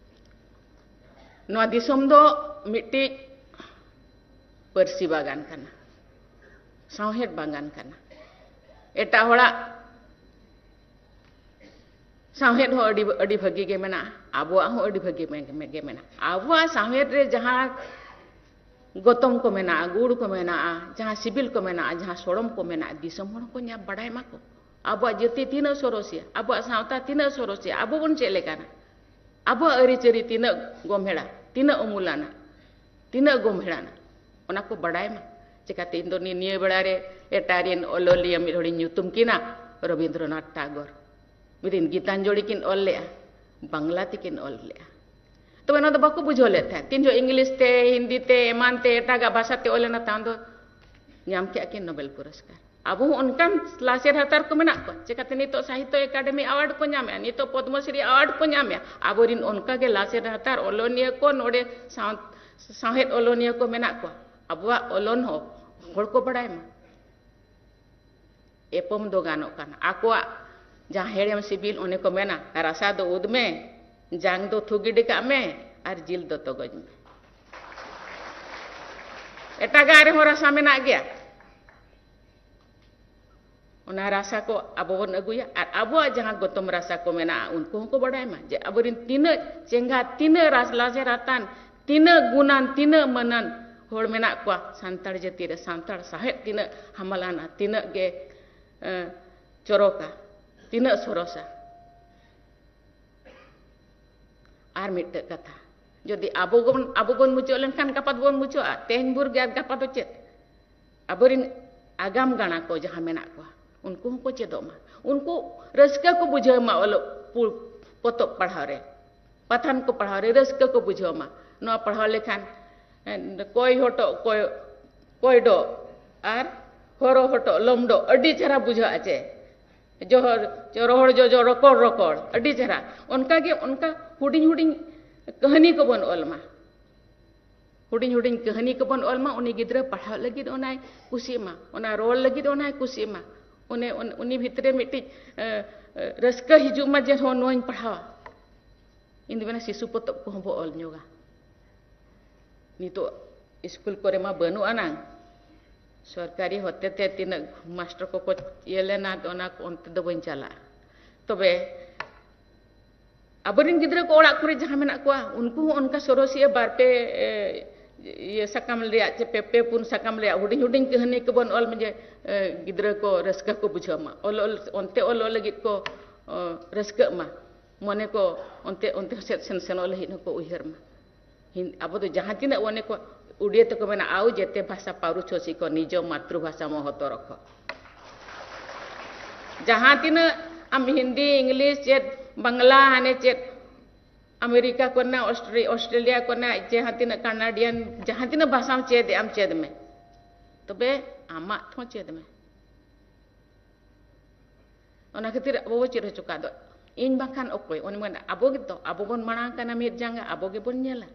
ᱱᱚᱣᱟ ᱫᱤᱥᱚᱢ ᱫᱚ ᱢᱤᱫᱴᱤᱡ ᱯᱟᱹᱨᱥᱤ ᱵᱟᱜᱟᱱ ᱠᱟᱱᱟ, ᱥᱟᱶᱦᱮᱫ ᱵᱟᱜᱟᱱ ᱠᱟᱱᱟ᱾ ᱮᱴᱟᱜ ᱦᱚᱲᱟᱜ ᱥᱟᱶᱦᱮᱫ ᱦᱚᱸ ᱟᱹᱰᱤ, ᱟᱹᱰᱤ ᱵᱷᱟᱹᱜᱤ ᱜᱮ ᱢᱮᱱᱟᱜᱼᱟ, ᱟᱵᱚᱣᱟᱜ ᱦᱚᱸ ᱟᱹᱰᱤ ᱵᱷᱟᱹᱜᱤ ᱜᱮ ᱢᱮᱱᱟᱜᱼᱟ᱾ ᱟᱵᱚᱣᱟᱜ ᱥᱟᱶᱦᱮᱫ ᱨᱮ ᱡᱟᱦᱟᱸ ᱜᱚᱛᱚᱢ ᱠᱚ ᱢᱮᱱᱟᱜᱼᱟ, ᱜᱩᱲ ᱠᱚ ᱢᱮᱱᱟᱜᱼᱟ, ᱡᱟᱦᱟᱸ ᱥᱤᱵᱤᱞ ᱠᱚ ᱢᱮᱱᱟᱜᱼᱟ, ᱡᱟᱦᱟᱸ ᱥᱚᱲᱚᱢ ᱠᱚ ᱢᱮᱱᱟᱜᱼᱟ, ᱫᱤᱥᱚᱢ ᱦᱚᱲ ᱦᱚᱸᱠᱚ ᱧᱟᱢ ᱵᱟᱲᱟᱭ ᱢᱟᱠᱚ᱾ ᱟᱵᱚᱣᱟᱜ ᱡᱟᱹᱛᱤ ᱛᱤᱱᱟᱹᱜ ᱥᱚᱨᱚᱥᱤᱭᱟ, ᱟᱵᱚᱣᱟᱜ ᱥᱟᱶᱛᱟ ᱛᱤᱱᱟᱹᱜ ᱥᱚᱨᱚᱥᱤᱭᱟ, ᱟᱵᱚ ᱵᱚᱱ ᱪᱮᱫ ᱞᱮᱠᱟᱱᱟ, ᱟᱵᱚᱣᱟᱜ ᱟᱹᱨᱤᱪᱟᱹᱞᱤ ᱛᱤᱱᱟᱹᱜ ᱜᱚᱢᱦᱮᱲᱟ, ᱛᱤᱱᱟᱹᱜ ᱩᱢᱩᱞᱟᱱᱟ, ᱛᱤᱱᱟᱹᱜ ᱜᱚᱢᱦᱮᱲᱟᱱᱟ, ᱚᱱᱟ ᱠᱚ ᱵᱟᱲᱟᱭ ᱢᱟ᱾ ᱪᱤᱠᱟᱹᱛᱮ ᱤᱧ ᱫᱚ ᱱᱤ-, ᱱᱤᱭᱟᱹ ᱵᱮᱲᱟ ᱨᱮ ᱮᱴᱟᱜ ᱨᱮᱱ ᱚᱞᱚᱞᱤᱭᱟᱹ ᱢᱤᱫ ᱦᱚᱲᱤᱧ ᱧᱩᱛᱩᱢ ᱠᱤᱱᱟ, ᱨᱚᱵᱤᱱᱫᱨᱚᱱᱟᱛᱷ ᱴᱟᱜᱚᱨ᱾ ᱢᱤᱫ ᱫᱤᱱ ᱜᱤᱛᱟᱧᱡᱚᱞᱤ ᱠᱤᱱ ᱚᱞ ᱞᱮᱜᱼᱟ, ᱵᱟᱝᱞᱟ ᱛᱮᱠᱤᱱ ᱚᱞ ᱞᱮᱜᱼᱟ᱾ ᱛᱚᱵᱮ ᱚᱱᱟ ᱫᱚ ᱵᱟᱠᱚ ᱵᱩᱡᱷᱟᱹᱣ ᱞᱮᱫ ᱛᱟᱦᱮᱸᱫ᱾ ᱛᱤᱱ ᱡᱚᱦᱚᱜ ᱤᱝᱞᱤᱥ ᱛᱮ, ᱦᱤᱱᱫᱤ ᱛᱮ, ᱮᱢᱟᱱ ᱛᱮ, ᱮᱴᱟᱜᱟᱜ ᱵᱷᱟᱥᱟ ᱛᱮ ᱚᱞ ᱮᱱᱟ, ᱛᱟᱭᱚᱢ ᱫᱚ ᱧᱟᱢ ᱠᱮᱜᱼᱟ ᱠᱤᱱ ᱱᱳᱵᱮᱞ ᱯᱩᱨᱚᱥᱠᱟᱨ᱾ ᱟᱵᱚ ᱦᱚᱸ ᱚᱱᱠᱟᱱ ᱞᱟᱥᱮᱨ ᱦᱟᱛᱟᱨ ᱠᱚ ᱢᱮᱱᱟᱜ ᱠᱚᱣᱟ᱾ ᱪᱤᱠᱟᱹᱛᱮ ᱱᱤᱛᱚᱜ ᱥᱟᱦᱤᱛᱛᱚ ᱮᱠᱟᱰᱮᱢᱤ ᱟᱣᱟᱨᱰ ᱠᱚ ᱧᱟᱢᱮᱜᱼᱟ, ᱱᱤᱛᱚᱜ ᱯᱚᱫᱽᱢᱚᱥᱨᱤ ᱟᱣᱟᱨᱰ ᱠᱚ ᱧᱟᱢᱮᱜᱼᱟ᱾ ᱟᱵᱚᱨᱤᱱ ᱚᱱᱠᱟ ᱜᱮ ᱞᱟᱥᱮᱨ ᱦᱟᱛᱟᱨ ᱚᱞᱚᱱᱤᱭᱟᱹ ᱠᱚ ᱱᱚᱰᱮ ᱥᱟᱶ-, ᱥᱟᱶᱦᱮᱫ ᱚᱞᱚᱱᱤᱭᱟᱹ ᱠᱚ ᱢᱮᱱᱟᱜ ᱠᱚᱣᱟ᱾ ᱟᱵᱚᱣᱟᱜ ᱚᱞᱚᱱ ᱦᱚᱸ ᱦᱚᱲ ᱠᱚ ᱵᱟᱲᱟᱭ ᱢᱟ᱾ ᱮᱯᱚᱢ ᱫᱚ ᱜᱟᱱᱚᱜ ᱠᱟᱱᱟ᱾ ᱟᱠᱚᱣᱟᱜ ᱡᱟᱦᱟᱸ ᱦᱮᱲᱮᱢ ᱥᱤᱵᱤᱞ, ᱚᱱᱮ ᱠᱚ ᱢᱮᱱᱟ, "ᱨᱟᱥᱟ ᱫᱚ ᱩᱫ ᱢᱮ, ᱡᱟᱝ ᱫᱚ ᱛᱷᱩ ᱜᱤᱰᱤ ᱠᱟᱜ ᱢᱮ, ᱟᱨ ᱡᱤᱞ ᱫᱚ ᱛᱚᱜᱚᱡ ᱢᱮ᱾" ᱮᱴᱟᱜᱟᱜ ᱨᱮᱦᱚᱸ ᱨᱟᱥᱟ ᱢᱮᱱᱟᱜ ᱜᱮᱭᱟ᱾ ᱚᱱᱟ ᱨᱟᱥᱟ ᱠᱚ ᱟᱵᱚ ᱵᱚᱱ ᱟᱹᱜᱩᱭᱟ, ᱟᱨ ᱟᱵᱚᱣᱟᱜ ᱡᱟᱦᱟᱸ ᱜᱚᱛᱚᱢ ᱨᱟᱥᱟ ᱠᱚ ᱢᱮᱱᱟᱜᱼᱟ, ᱩᱱᱠᱩ ᱦᱚᱸᱠᱚ ᱵᱟᱲᱟᱭ ᱢᱟ ᱡᱮ ᱟᱵᱚᱨᱮᱱ ᱛᱤᱱᱟᱹᱜ ᱪᱮᱸᱜᱷᱟ, ᱛᱤᱱᱟᱹᱜ ᱨᱟᱥ ᱞᱟᱥᱮᱨ ᱦᱟᱛᱟᱱ, ᱛᱤᱱᱟᱹᱜ ᱜᱩᱱᱟᱱ, ᱛᱤᱱᱟᱹᱜ ᱢᱟᱹᱱᱟᱱ ᱦᱚᱲ ᱢᱮᱱᱟᱜ ᱠᱚᱣᱟ ᱥᱟᱱᱛᱟᱲ ᱡᱟᱹᱛᱤ ᱨᱮ᱾ ᱥᱟᱱᱛᱟᱲ ᱥᱟᱶᱦᱮᱫ ᱛᱤᱱᱟᱹᱜ ᱦᱟᱢᱟᱞᱟᱱᱟ, ᱛᱤᱱᱟᱹᱜ ᱜᱮ ᱮᱸ, ᱪᱚᱨᱚᱠᱟ, ᱛᱤᱱᱟᱹᱜ ᱥᱚᱨᱚᱥᱟ᱾ ᱟᱨ ᱢᱤᱫᱴᱮᱡ ᱠᱟᱛᱷᱟ, ᱡᱩᱫᱤ ᱟᱵᱚ ᱵᱚᱱ, ᱟᱵᱚ ᱵᱚᱱ ᱢᱩᱪᱟᱹᱫ ᱞᱮᱱᱠᱷᱟᱱ ᱜᱟᱯᱟ ᱫᱚᱵᱚᱱ ᱢᱩᱪᱟᱹᱫᱼᱟ, ᱛᱮᱦᱮᱧ ᱵᱷᱳᱨ ᱜᱮ ᱟᱨ ᱜᱟᱯᱟ ᱫᱚ ᱪᱮᱫ? ᱟᱵᱚᱨᱮᱱ ᱟᱜᱟᱢ ᱜᱟᱬᱟ ᱠᱚ ᱡᱟᱦᱟᱸ ᱢᱮᱱᱟᱜ ᱠᱚᱣᱟ, ᱩᱱᱠᱩ ᱦᱚᱸᱠᱚ ᱪᱮᱫᱚᱜ ᱢᱟ, ᱩᱱᱠᱩ ᱨᱟᱹᱥᱠᱟᱹ ᱠᱚ ᱵᱩᱡᱷᱟᱹᱣ ᱢᱟ ᱚᱞᱚᱜ ᱯᱩ-, ᱯᱚᱛᱚᱵ ᱯᱟᱲᱦᱟᱣ ᱨᱮ, ᱯᱟᱛᱷᱟᱢ ᱠᱚ ᱯᱟᱲᱦᱟᱣ ᱨᱮ ᱨᱟᱹᱥᱠᱟᱹ ᱠᱚ ᱵᱩᱡᱷᱟᱹᱣ ᱢᱟ᱾ ᱱᱚᱣᱟ ᱯᱟᱲᱦᱟᱣ ᱞᱮᱠᱷᱟᱱ, ᱮ, ᱠᱚᱭ ᱦᱚᱴᱚᱜ ᱠᱚᱭ, ᱠᱚᱭᱰᱚᱜ ᱟᱨ ᱦᱚᱨᱚ ᱦᱚᱴᱚᱜ ᱞᱚᱢᱰᱚᱜ ᱟᱹᱰᱤ ᱪᱮᱦᱨᱟ ᱵᱩᱡᱷᱟᱹᱜᱼᱟ ᱪᱮ? ᱡᱚᱦᱚᱨ, ᱨᱚᱦᱚᱲ ᱡᱚᱡᱚ ᱨᱚᱠᱚᱲ ᱨᱚᱠᱚᱲ, ᱟᱹᱰᱤ ᱪᱮᱦᱨᱟ᱾ ᱚᱱᱠᱟᱜᱮ ᱚᱱᱠᱟ ᱦᱩᱰᱤᱧ ᱦᱩᱰᱤᱧ ᱠᱟᱹᱦᱱᱤ ᱠᱚᱵᱚᱱ ᱚᱞ ᱢᱟ᱾ ᱦᱩᱰᱤᱧ ᱦᱩᱰᱤᱧ ᱠᱟᱹᱦᱱᱤ ᱠᱚᱵᱚᱱ ᱚᱞ ᱢᱟ, ᱩᱱᱤ ᱜᱤᱫᱽᱨᱟᱹ ᱯᱟᱲᱦᱟᱜ ᱞᱟᱹᱜᱤᱫ ᱚᱱᱟᱭ ᱠᱩᱥᱤᱜ ᱢᱟ, ᱚᱱᱟ ᱨᱚᱲ ᱞᱟᱹᱜᱤᱫ ᱚᱱᱟᱭ ᱠᱩᱥᱤᱜ ᱢᱟ, ᱩᱱᱤ, ᱩᱱ-, ᱩᱱᱤ ᱵᱷᱤᱛᱨᱤ ᱨᱮ ᱢᱤᱫᱴᱤᱡ, ᱮ, ᱮ, ᱨᱟᱹᱥᱠᱟᱹ ᱦᱤᱡᱩᱜ ᱢᱟ ᱡᱮ ᱦᱚᱸ ᱱᱚᱣᱟᱧ ᱯᱟᱲᱦᱟᱣᱟ᱾ ᱤᱧ ᱫᱚ ᱢᱮᱱᱟ ᱥᱤᱥᱩ ᱯᱚᱛᱚᱵ ᱠᱚᱦᱚᱸ ᱵᱚ ᱚᱞ ᱧᱚᱜᱟ᱾ ᱱᱤᱛᱚᱜ ᱤᱥᱠᱩᱞ ᱠᱚᱨᱮ ᱢᱟ ᱵᱟᱹᱱᱩᱜ ᱟᱱᱟᱝ, ᱥᱚᱨᱠᱟᱨᱤ ᱦᱚᱛᱮ ᱛᱮ ᱛᱤᱱᱟᱹᱜ ᱢᱟᱥᱴᱟᱨ ᱠᱚᱠᱚ ᱤᱭᱟᱹ ᱞᱮᱱᱟ, ᱚᱱᱟ ᱠᱚ ᱚᱱᱛᱮ ᱫᱚ ᱵᱟᱹᱧ ᱪᱟᱞᱟᱜᱼᱟ᱾ ᱛᱚᱵᱮ ᱟᱵᱚᱨᱮᱱ ᱜᱤᱫᱽᱨᱟᱹ ᱠᱚ ᱚᱲᱟᱜ ᱠᱚᱨᱮ ᱡᱟᱦᱟᱸ ᱢᱮᱱᱟᱜ ᱠᱚᱣᱟ, ᱩᱱᱠᱩ ᱦᱚᱸ ᱚᱱᱠᱟ ᱥᱚᱨᱚᱥᱤᱭᱟᱹ ᱵᱟᱨ ᱯᱮ, ᱮ, ᱤᱭᱟᱹ ᱥᱟᱠᱟᱢ ᱨᱮᱭᱟᱜ ᱪᱮ ᱯᱮ, ᱯᱮ ᱯᱩᱱ ᱥᱟᱠᱟᱢ ᱨᱮᱭᱟᱜ ᱦᱩᱰᱤᱧ ᱦᱩᱰᱤᱧ ᱠᱟᱹᱦᱱᱤ ᱠᱚᱵᱚᱱ ᱚᱞ ᱢᱟ ᱡᱮ, ᱮ, ᱜᱤᱫᱽᱨᱟᱹ ᱠᱚ ᱨᱟᱹᱥᱠᱟᱹ ᱠᱚ ᱵᱩᱡᱷᱟᱹᱣ ᱢᱟ, ᱚᱞ ᱚᱞ, ᱚᱱᱛᱮ ᱚᱞ ᱚᱞ ᱞᱟᱹᱜᱤᱫ ᱠᱚ, ᱚ, ᱨᱟᱹᱥᱠᱟᱹᱜ ᱢᱟ, ᱢᱚᱱᱮ ᱠᱚ ᱚᱱᱛᱮ, ᱚᱱᱛᱮ ᱥᱮᱫ ᱥᱮᱱ ᱥᱮᱱᱚᱜ ᱞᱟᱹᱜᱤᱫ ᱦᱚᱸᱠᱚ ᱩᱭᱦᱟᱹᱨ ᱢᱟ᱾ ᱦᱤᱱ-, ᱟᱵᱚ ᱫᱚ ᱡᱟᱦᱟᱸ ᱛᱤᱱᱟᱹᱜ ᱚᱱᱮ ᱠᱚ, ᱩᱰᱤᱭᱟᱹ ᱛᱮᱠᱚ ᱢᱮᱱᱟ, "ᱟᱣ ᱡᱮᱛᱮ ᱵᱷᱟᱥᱟ ᱯᱟᱹᱨᱩ ᱪᱷᱚᱥᱤ ᱠᱚ, ᱱᱤᱡᱚ ᱢᱟᱛᱨᱩ ᱵᱷᱟᱥᱟ ᱢᱚᱦᱚᱛᱚ ᱨᱚᱠᱷᱚ᱾" ᱡᱟᱦᱟᱸ ᱛᱤᱱᱟᱹᱜ ᱟᱢ ᱦᱤᱱᱫᱤ, ᱤᱝᱞᱤᱥ, ᱪᱮᱫ ᱵᱟᱝᱞᱟ, ᱦᱟᱱᱮ ᱪᱮᱫ ᱟᱢᱮᱨᱤᱠᱟ ᱠᱚᱨᱮᱱᱟᱜ, ᱚᱥᱴᱨᱮ-, ᱚᱥᱴᱨᱮᱞᱤᱭᱟ ᱠᱚᱨᱮᱱᱟᱜ, ᱡᱟᱦᱟᱸ ᱛᱤᱱᱟᱹᱜ ᱠᱟᱱᱟᱰᱤᱭᱟᱱ, ᱡᱟᱦᱟᱸ ᱛᱤᱱᱟᱹᱜ ᱵᱷᱟᱥᱟᱢ ᱪᱮᱫ ᱮᱫ ᱟᱢ ᱪᱮᱫ ᱢᱮ, ᱛᱚᱵᱮ ᱟᱢᱟᱜ ᱦᱚᱸ ᱪᱮᱫ ᱢᱮ᱾ ᱚᱱᱟ ᱠᱷᱟᱹᱛᱤᱨ ᱟᱵᱚ ᱵᱚ ᱪᱮᱫ ᱦᱚᱪᱚ ᱠᱟᱜ ᱫᱚ᱾ ᱤᱧ ᱵᱟᱝᱠᱷᱟᱱ ᱚᱠᱚᱭ? ᱚᱱᱮ ᱢᱮᱱᱟ, ᱟᱵᱚ ᱜᱮᱛᱚ, ᱟᱵᱚ ᱵᱚᱱ ᱢᱟᱲᱟᱝ ᱠᱟᱱᱟ ᱢᱤᱫ ᱡᱟᱸᱜᱟ, ᱟᱵᱚ ᱜᱮᱵᱚᱱ ᱧᱮᱞᱟ᱾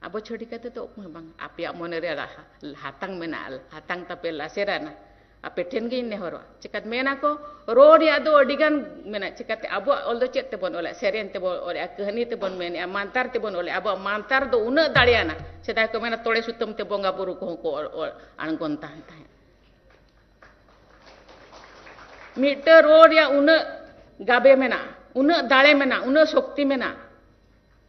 ᱟᱵᱚ ᱪᱷᱟᱹᱲᱤ ᱠᱟᱛᱮ ᱫᱚ ᱚᱠᱚᱭ ᱦᱚᱸ ᱵᱟᱝ᱾ ᱟᱯᱮᱭᱟᱜ ᱢᱚᱱᱮ ᱨᱮ ᱦᱟ-, ᱦᱟᱛᱟᱝ ᱢᱮᱱᱟᱜᱼᱟ, ᱦᱟᱛᱟᱝ ᱛᱟᱯᱮ ᱞᱟᱥᱮᱨᱟᱱᱟ, ᱟᱯᱮ ᱴᱷᱮᱱ ᱜᱮᱧ ᱱᱮᱦᱚᱨᱚᱜᱼᱟ᱾ ᱪᱤᱠᱟᱹᱛᱮ ᱢᱮᱱᱟ ᱠᱚ, ᱨᱚᱲ ᱨᱮᱭᱟᱜ ᱫᱚ ᱟᱹᱰᱤ ᱜᱟᱱ ᱢᱮᱱᱟᱜᱼᱟ᱾ ᱪᱤᱠᱟᱹᱛᱮ ᱟᱵᱚᱣᱟᱜ ᱚᱞ ᱫᱚ ᱪᱮᱫ ᱛᱮᱵᱚᱱ ᱚᱞᱮᱫᱼᱟ? ᱥᱮᱨᱮᱧ ᱛᱮᱵᱚᱱ ᱚᱞᱮᱫᱼᱟ, ᱠᱟᱹᱦᱱᱤ ᱛᱮᱵᱚᱱ ᱢᱮᱱᱮᱫᱼᱟ, ᱢᱟᱱᱛᱟᱨ ᱛᱮᱵᱚᱱ ᱚᱞᱮᱫᱼᱟ᱾ ᱟᱵᱚᱣᱟᱜ ᱢᱟᱱᱛᱟᱨ ᱫᱚ ᱩᱱᱟᱹᱜ ᱫᱟᱲᱮᱭᱟᱱᱟ᱾ ᱥᱮᱫᱟᱭ ᱠᱚ ᱢᱮᱱᱟ, ᱛᱚᱲᱮ ᱥᱩᱛᱟᱹᱢ ᱛᱮ ᱵᱚᱸᱜᱟ ᱵᱩᱨᱩ ᱠᱚᱦᱚᱸ ᱠᱚ ᱚᱞ, ᱚᱞ, ᱟᱬᱜᱚᱱ ᱛᱟᱦᱮᱸ ᱛᱟᱦᱮᱸᱫ᱾ ᱢᱤᱫᱴᱟᱝ ᱨᱚᱲ ᱨᱮᱭᱟᱜ ᱩᱱᱟᱹᱜ ᱜᱟᱵᱮ ᱢᱮᱱᱟᱜᱼᱟ, ᱩᱱᱟᱹᱜ ᱫᱟᱲᱮ ᱢᱮᱱᱟᱜᱼᱟ, ᱩᱱᱟᱹᱜ ᱥᱚᱠᱛᱤ ᱢᱮᱱᱟᱜᱼᱟ,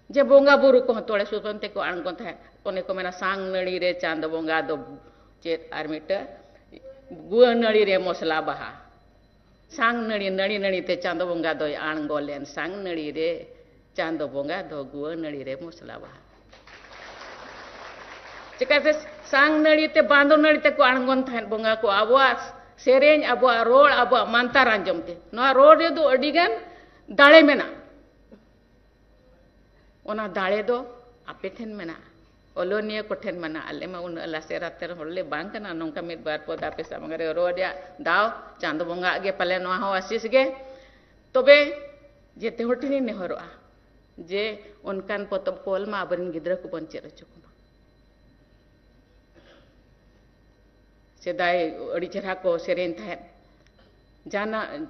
ᱡᱮ ᱵᱚᱸᱜᱟ ᱵᱩᱨᱩ ᱠᱚᱦᱚᱸ ᱛᱚᱲᱮ ᱥᱩᱛᱟᱹᱢ ᱛᱮᱠᱚ ᱟᱬᱜᱚᱱ ᱛᱟᱦᱮᱸᱫ᱾ ᱚᱱᱮ ᱠᱚ ᱢᱮᱱᱟ, "ᱥᱟᱝ ᱱᱟᱹᱲᱤ ᱨᱮ ᱪᱟᱸᱫ ᱵᱚᱸᱜᱟ ᱫᱚ ᱪᱮᱫ?" ᱟᱨ ᱢᱤᱫᱴᱟᱝ, ᱜᱩᱣᱟᱹ ᱱᱟᱹᱲᱤ ᱨᱮ ᱢᱚᱥᱞᱟ ᱵᱟᱦᱟ᱾ ᱥᱟᱝ ᱱᱟᱹᱲᱤ, ᱱᱟᱹᱲᱤ ᱱᱟᱹᱲᱤ ᱛᱮ ᱪᱟᱸᱫᱚ ᱵᱚᱸᱜᱟ ᱫᱚᱭ ᱟᱬᱜᱚ ᱞᱮᱱ, ᱥᱟᱝ ᱱᱟᱹᱲᱤ ᱨᱮ ᱪᱟᱸᱫᱚ ᱵᱚᱸᱜᱟ ᱫᱚ ᱜᱩᱣᱟᱹ ᱱᱟᱹᱲᱤ ᱨᱮ ᱢᱚᱥᱞᱟ ᱵᱟᱦᱟ᱾ ᱪᱤᱠᱟᱹᱛᱮ ᱥᱟᱝ ᱱᱟᱹᱲᱤ ᱛᱮ, ᱵᱟᱸᱫᱚ ᱱᱟᱹᱲᱤ ᱛᱮᱠᱚ ᱟᱬᱜᱚᱱ ᱛᱟᱦᱮᱸᱫ ᱵᱚᱸᱜᱟ ᱠᱚ, ᱟᱵᱚᱣᱟᱜ ᱥᱮᱨᱮᱧ, ᱟᱵᱚᱣᱟᱜ ᱨᱚᱲ, ᱟᱵᱚᱣᱟᱜ ᱢᱟᱱᱛᱟᱨ ᱟᱸᱡᱚᱢ ᱛᱮ᱾ ᱱᱚᱣᱟ ᱨᱚᱲ ᱨᱮᱫᱚ ᱟᱹᱰᱤ ᱜᱟᱱ ᱫᱟᱲᱮ ᱢᱮᱱᱟᱜᱼᱟ᱾ ᱚᱱᱟ ᱫᱟᱲᱮ ᱫᱚ ᱟᱯᱮ ᱴᱷᱮᱱ ᱢᱮᱱᱟᱜᱼᱟ, ᱚᱞᱚᱱᱤᱭᱟᱹ ᱠᱚᱴᱷᱮᱱ ᱢᱮᱱᱟᱜᱼᱟ᱾ ᱟᱞᱮ ᱢᱟ ᱩᱱᱟᱹᱜ ᱞᱟᱥᱮᱨ ᱟᱛᱮᱨ ᱦᱚᱲ ᱞᱮ ᱵᱟᱝ ᱠᱟᱱᱟ, ᱱᱚᱝᱠᱟ ᱢᱤᱫ ᱵᱟᱨ ᱯᱚᱫ ᱟᱯᱮ ᱥᱟᱢᱟᱝ ᱨᱮ ᱨᱚᱲ ᱨᱮᱭᱟᱜ ᱫᱟᱣ᱾ ᱪᱟᱸᱫᱚ ᱵᱚᱸᱜᱟ ᱟᱜ ᱜᱮ ᱯᱟᱞᱮ ᱱᱚᱣᱟ ᱦᱚᱸ ᱟᱥᱤᱥ ᱜᱮ᱾ ᱛᱚᱵᱮ ᱡᱮᱛᱮ ᱦᱚᱲ ᱴᱷᱮᱱᱤᱧ ᱱᱮᱦᱚᱨᱚᱜᱼᱟ ᱡᱮ ᱚᱱᱠᱟᱱ ᱯᱚᱛᱚᱵ ᱠᱚ ᱚᱞ ᱢᱟ, ᱟᱵᱚᱨᱮᱱ ᱜᱤᱫᱽᱨᱟᱹ ᱠᱚᱵᱚᱱ ᱪᱮᱫ ᱦᱚᱪᱚ ᱠᱚᱢᱟ᱾ ᱥᱮᱫᱟᱭ ᱟᱹᱰᱤ ᱪᱮᱦᱨᱟ ᱠᱚ ᱥᱮᱨᱮᱧ ᱛᱟᱦᱮᱸᱫ, ᱡᱟᱦᱟᱱᱟᱜ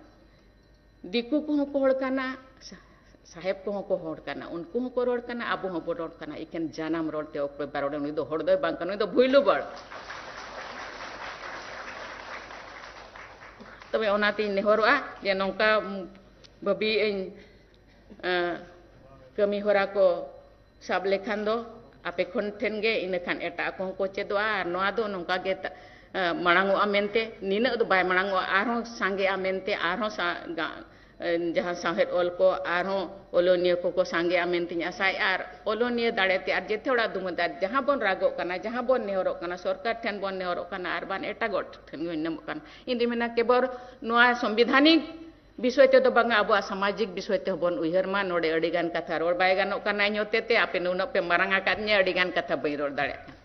ᱫᱤᱠᱩ ᱠᱚᱦᱚᱸ ᱠᱚ ᱦᱚᱲ ᱠᱟᱱᱟ, ᱥᱟ-, ᱥᱟᱦᱮᱵᱽ ᱠᱚᱦᱚᱸ ᱠᱚ ᱦᱚᱲ ᱠᱟᱱᱟ, ᱩᱱᱠᱩ ᱦᱚᱸᱠᱚ ᱨᱚᱲ ᱠᱟᱱᱟ, ᱟᱵᱚ ᱦᱚᱸᱵᱚ ᱨᱚᱲ ᱠᱟᱱᱟ, ᱮᱠᱮᱱ ᱡᱟᱱᱟᱢ ᱨᱚᱲ ᱛᱮ ᱚᱠᱚᱭ ᱵᱟᱭ ᱨᱚᱲᱟ, ᱩᱱᱤ ᱫᱚ ᱦᱚᱲ ᱫᱚᱭ ᱵᱟᱝ ᱠᱟᱱᱟ, ᱩᱱᱤ ᱫᱚ ᱵᱷᱩᱭᱞᱩ ᱵᱟᱲ᱾ ᱛᱚᱵᱮ ᱚᱱᱟᱛᱤᱧ ᱱᱮᱦᱚᱨᱚᱜᱼᱟ ᱡᱮ ᱱᱚᱝᱠᱟ ᱵᱷᱟᱹᱵᱤᱭᱮᱫ ᱟᱹᱧ, ᱮᱸ, ᱠᱟᱹᱢᱤ ᱦᱚᱨᱟ ᱠᱚ ᱥᱟᱵ ᱞᱮᱠᱷᱟᱱ ᱫᱚ ᱟᱯᱮ ᱠᱷᱚᱱ ᱴᱷᱮᱱ ᱜᱮ, ᱤᱱᱟᱹ ᱠᱷᱟᱱ ᱮᱴᱟᱜ ᱠᱚᱦᱚᱸ ᱠᱚ ᱪᱮᱫᱚᱜᱼᱟ᱾ ᱟᱨ ᱱᱚᱣᱟ ᱫᱚ ᱱᱚᱝᱠᱟ ᱜᱮ ᱛᱟ-, ᱮᱸ, ᱢᱟᱲᱟᱝ ᱚᱜᱼᱟ ᱢᱮᱱᱛᱮ, ᱱᱤᱱᱟᱹᱜ ᱫᱚ ᱵᱟᱭ ᱢᱟᱲᱟᱝ ᱚᱜᱼᱟ, ᱟᱨᱦᱚᱸ ᱥᱟᱸᱜᱮᱜᱼᱟ ᱢᱮᱱᱛᱮ, ᱟᱨᱦᱚᱸ ᱥᱟ-, ᱜᱟ-, ᱮᱸ, ᱡᱟᱦᱟᱸ ᱥᱟᱶᱦᱮᱫ ᱚᱞ ᱠᱚ, ᱟᱨᱦᱚᱸ ᱚᱞᱚᱱᱤᱭᱟᱹ ᱠᱚᱠᱚ ᱥᱟᱸᱜᱮᱜᱼᱟ ᱢᱮᱱᱛᱮᱧ ᱟᱥᱟᱭᱮᱫᱼᱟ᱾ ᱟᱨ ᱚᱞᱚᱱᱤᱭᱟᱹ ᱫᱟᱲᱮ ᱛᱮ, ᱟᱨ ᱡᱮᱛᱮ ᱦᱚᱲᱟᱜ ᱫᱩᱢᱟᱹᱫ, ᱟᱨ ᱡᱟᱦᱟᱸ ᱵᱚᱱ ᱱᱮᱦᱚᱨᱚᱜ ᱠᱟᱱᱟ, ᱥᱚᱨᱠᱟᱨ ᱴᱷᱮᱱ ᱵᱚᱱ ᱱᱮᱦᱚᱨᱚᱜ ᱠᱟᱱᱟ, ᱟᱨ ᱵᱟᱝ ᱮᱴᱟᱜ ᱦᱚᱲ ᱴᱷᱮᱱ ᱜᱮ ᱧᱟᱢᱚᱜ ᱠᱟᱱᱟ᱾ ᱤᱧ ᱫᱩᱧ ᱢᱮᱱᱟ, ᱠᱮᱵᱚᱞ ᱱᱚᱣᱟ ᱥᱚᱝᱵᱤᱫᱷᱟᱱᱤᱠ ᱵᱤᱥᱚᱭ ᱛᱮᱫᱚ ᱵᱟᱝᱟ, ᱟᱵᱚᱣᱟᱜ ᱥᱟᱢᱟᱡᱤᱠ ᱵᱤᱥᱚᱭ ᱛᱮᱦᱚᱸ ᱵᱚᱱ ᱩᱭᱦᱟᱹᱨ ᱢᱟ᱾ ᱱᱚᱰᱮ ᱟᱹᱰᱤ ᱜᱟᱱ ᱠᱟᱛᱷᱟ ᱨᱚᱲ ᱵᱟᱭ ᱜᱟᱱᱚᱜ ᱠᱟᱱᱟ ᱤᱧ ᱦᱚᱛᱮ ᱛᱮ, ᱟᱯᱮ ᱱᱩᱱᱟᱹᱜ ᱯᱮ ᱢᱟᱨᱟᱝ ᱟᱠᱟᱫᱤᱧᱟ, ᱟᱹᱰᱤ ᱜᱟᱱ ᱠᱟᱛᱷᱟ ᱵᱟᱹᱧ ᱨᱚᱲ ᱫᱟᱲᱮᱭᱟᱜ ᱠᱟᱱᱟ᱾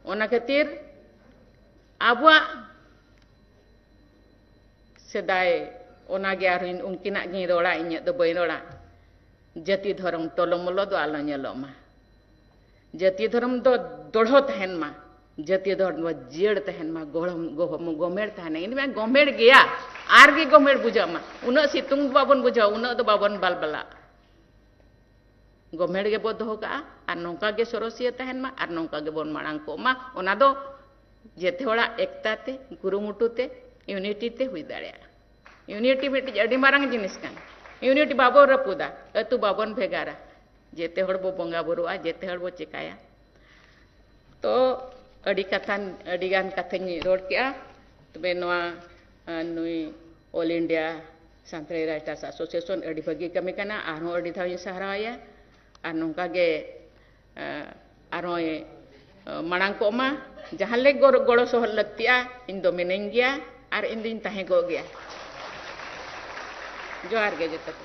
ᱚᱱᱟ ᱠᱷᱟᱹᱛᱤᱨ ᱟᱵᱚᱣᱟᱜ ᱥᱮᱫᱟᱭ, ᱚᱱᱟᱜᱮ ᱟᱨᱦᱚᱸ ᱩᱱᱠᱤᱱᱟᱜ ᱜᱤᱧ ᱨᱚᱲᱟ, ᱤᱧᱟᱹᱜ ᱫᱚ ᱵᱟᱹᱧ ᱨᱚᱲᱟ᱾ ᱡᱟᱹᱛᱤ ᱫᱷᱚᱨᱚᱢ ᱴᱚᱞᱚᱢᱚᱞᱚ ᱫᱚ ᱟᱞᱚ ᱧᱮᱞᱚᱜ ᱢᱟ᱾ ᱡᱟᱹᱛᱤ ᱫᱷᱚᱨᱚᱢ ᱫᱚ ᱫᱚᱲᱦᱚ ᱛᱟᱦᱮᱱ ᱢᱟ, ᱡᱟᱹᱛᱤ ᱫᱷᱚᱨᱚᱢ ᱫᱚ ᱡᱤᱭᱟᱹᱲ ᱛᱟᱦᱮᱱ ᱢᱟ, ᱜᱚᱲᱚᱢ-, ᱜᱚᱦᱚᱢ-, ᱜᱚᱢᱮᱲ ᱛᱟᱦᱮᱱᱟ᱾ ᱤᱧ ᱢᱮᱱᱟ ᱜᱚᱢᱮᱲ ᱜᱮᱭᱟ, ᱟᱨ ᱜᱮ ᱜᱚᱢᱮᱲ ᱵᱩᱡᱷᱟᱹᱜ ᱢᱟ᱾ ᱩᱱᱟᱹᱜ ᱥᱤᱛᱩᱝ ᱫᱚ ᱵᱟᱵᱚᱱ ᱵᱩᱡᱷᱟᱹᱣᱟ, ᱩᱱᱟᱹᱜ ᱫᱚ ᱵᱟᱵᱚᱱ ᱵᱟᱞᱵᱟᱞᱟᱜ᱾ ᱜᱚᱢᱮᱲ ᱜᱮᱵᱚ ᱫᱚᱦᱚ ᱠᱟᱜᱼᱟ, ᱟᱨ ᱱᱚᱝᱠᱟ ᱜᱮ ᱥᱚᱨᱚᱥᱤᱭᱟᱹ ᱛᱟᱦᱮᱱ ᱢᱟ, ᱟᱨ ᱱᱚᱝᱠᱟ ᱜᱮᱵᱚᱱ ᱢᱟᱲᱟᱝ ᱠᱚᱜ ᱢᱟ᱾ ᱚᱱᱟ ᱫᱚ ᱡᱮᱛᱮ ᱦᱚᱲᱟᱜ ᱮᱠᱛᱟ ᱛᱮ, ᱠᱩᱨᱩᱢᱩᱴᱩ ᱛᱮ, ᱤᱭᱩᱱᱤᱴᱤ ᱛᱮ ᱦᱩᱭ ᱫᱟᱲᱮᱭᱟᱜᱼᱟ᱾ ᱤᱭᱩᱱᱤᱴᱤ ᱢᱤᱫᱴᱤᱡ ᱟᱹᱰᱤ ᱢᱟᱨᱟᱝ ᱡᱤᱱᱤᱥ ᱠᱟᱱᱟ᱾ ᱤᱭᱩᱱᱤᱴᱤ ᱵᱟᱵᱚᱱ ᱨᱟᱹᱯᱩᱫᱟ, ᱟᱹᱛᱩ ᱵᱟᱵᱚᱱ ᱵᱷᱮᱜᱟᱨᱟ, ᱡᱮᱛᱮ ᱦᱚᱲ ᱵᱚ ᱵᱚᱸᱜᱟ ᱵᱩᱨᱩᱜᱼᱟ, ᱡᱮᱛᱮ ᱦᱚᱲ ᱵᱚ ᱪᱮᱠᱟᱭᱟ᱾ ᱛᱚ ᱟᱹᱰᱤ ᱠᱟᱛᱷᱟ, ᱟᱹᱰᱤ ᱜᱟᱱ ᱠᱟᱛᱷᱟᱧ ᱨᱚᱲ ᱠᱮᱜᱼᱟ᱾ ᱛᱚᱵᱮ ᱱᱚᱣᱟ ᱱᱩᱭ All India Santali Writers Association ᱟᱹᱰᱤ ᱵᱷᱟᱹᱜᱤ ᱠᱟᱹᱢᱤ ᱠᱟᱱᱟ, ᱟᱨᱦᱚᱸ ᱟᱹᱰᱤ ᱫᱷᱟᱣ ᱤᱧ ᱥᱟᱨᱦᱟᱣ ᱟᱭᱟ᱾ ᱟᱨ ᱱᱚᱝᱠᱟ ᱜᱮ ᱟᱨᱦᱚᱸᱭ ᱢᱟᱲᱟᱝ ᱠᱚᱜ ᱢᱟ᱾ ᱡᱟᱦᱟᱸ ᱞᱮ ᱜᱚᱲᱚ ᱥᱚᱦᱚᱫ ᱞᱟᱹᱠᱛᱤᱜᱼᱟ, ᱤᱧ ᱫᱚ ᱢᱤᱱᱟᱹᱧ ᱜᱮᱭᱟ ᱟᱨ ᱤᱧ ᱫᱚᱧ ᱛᱟᱦᱮᱸ ᱠᱚᱜ ᱜᱮᱭᱟ᱾ ᱡᱚᱦᱟᱨ ᱜᱮ ᱡᱚᱛᱚ ᱠᱚ᱾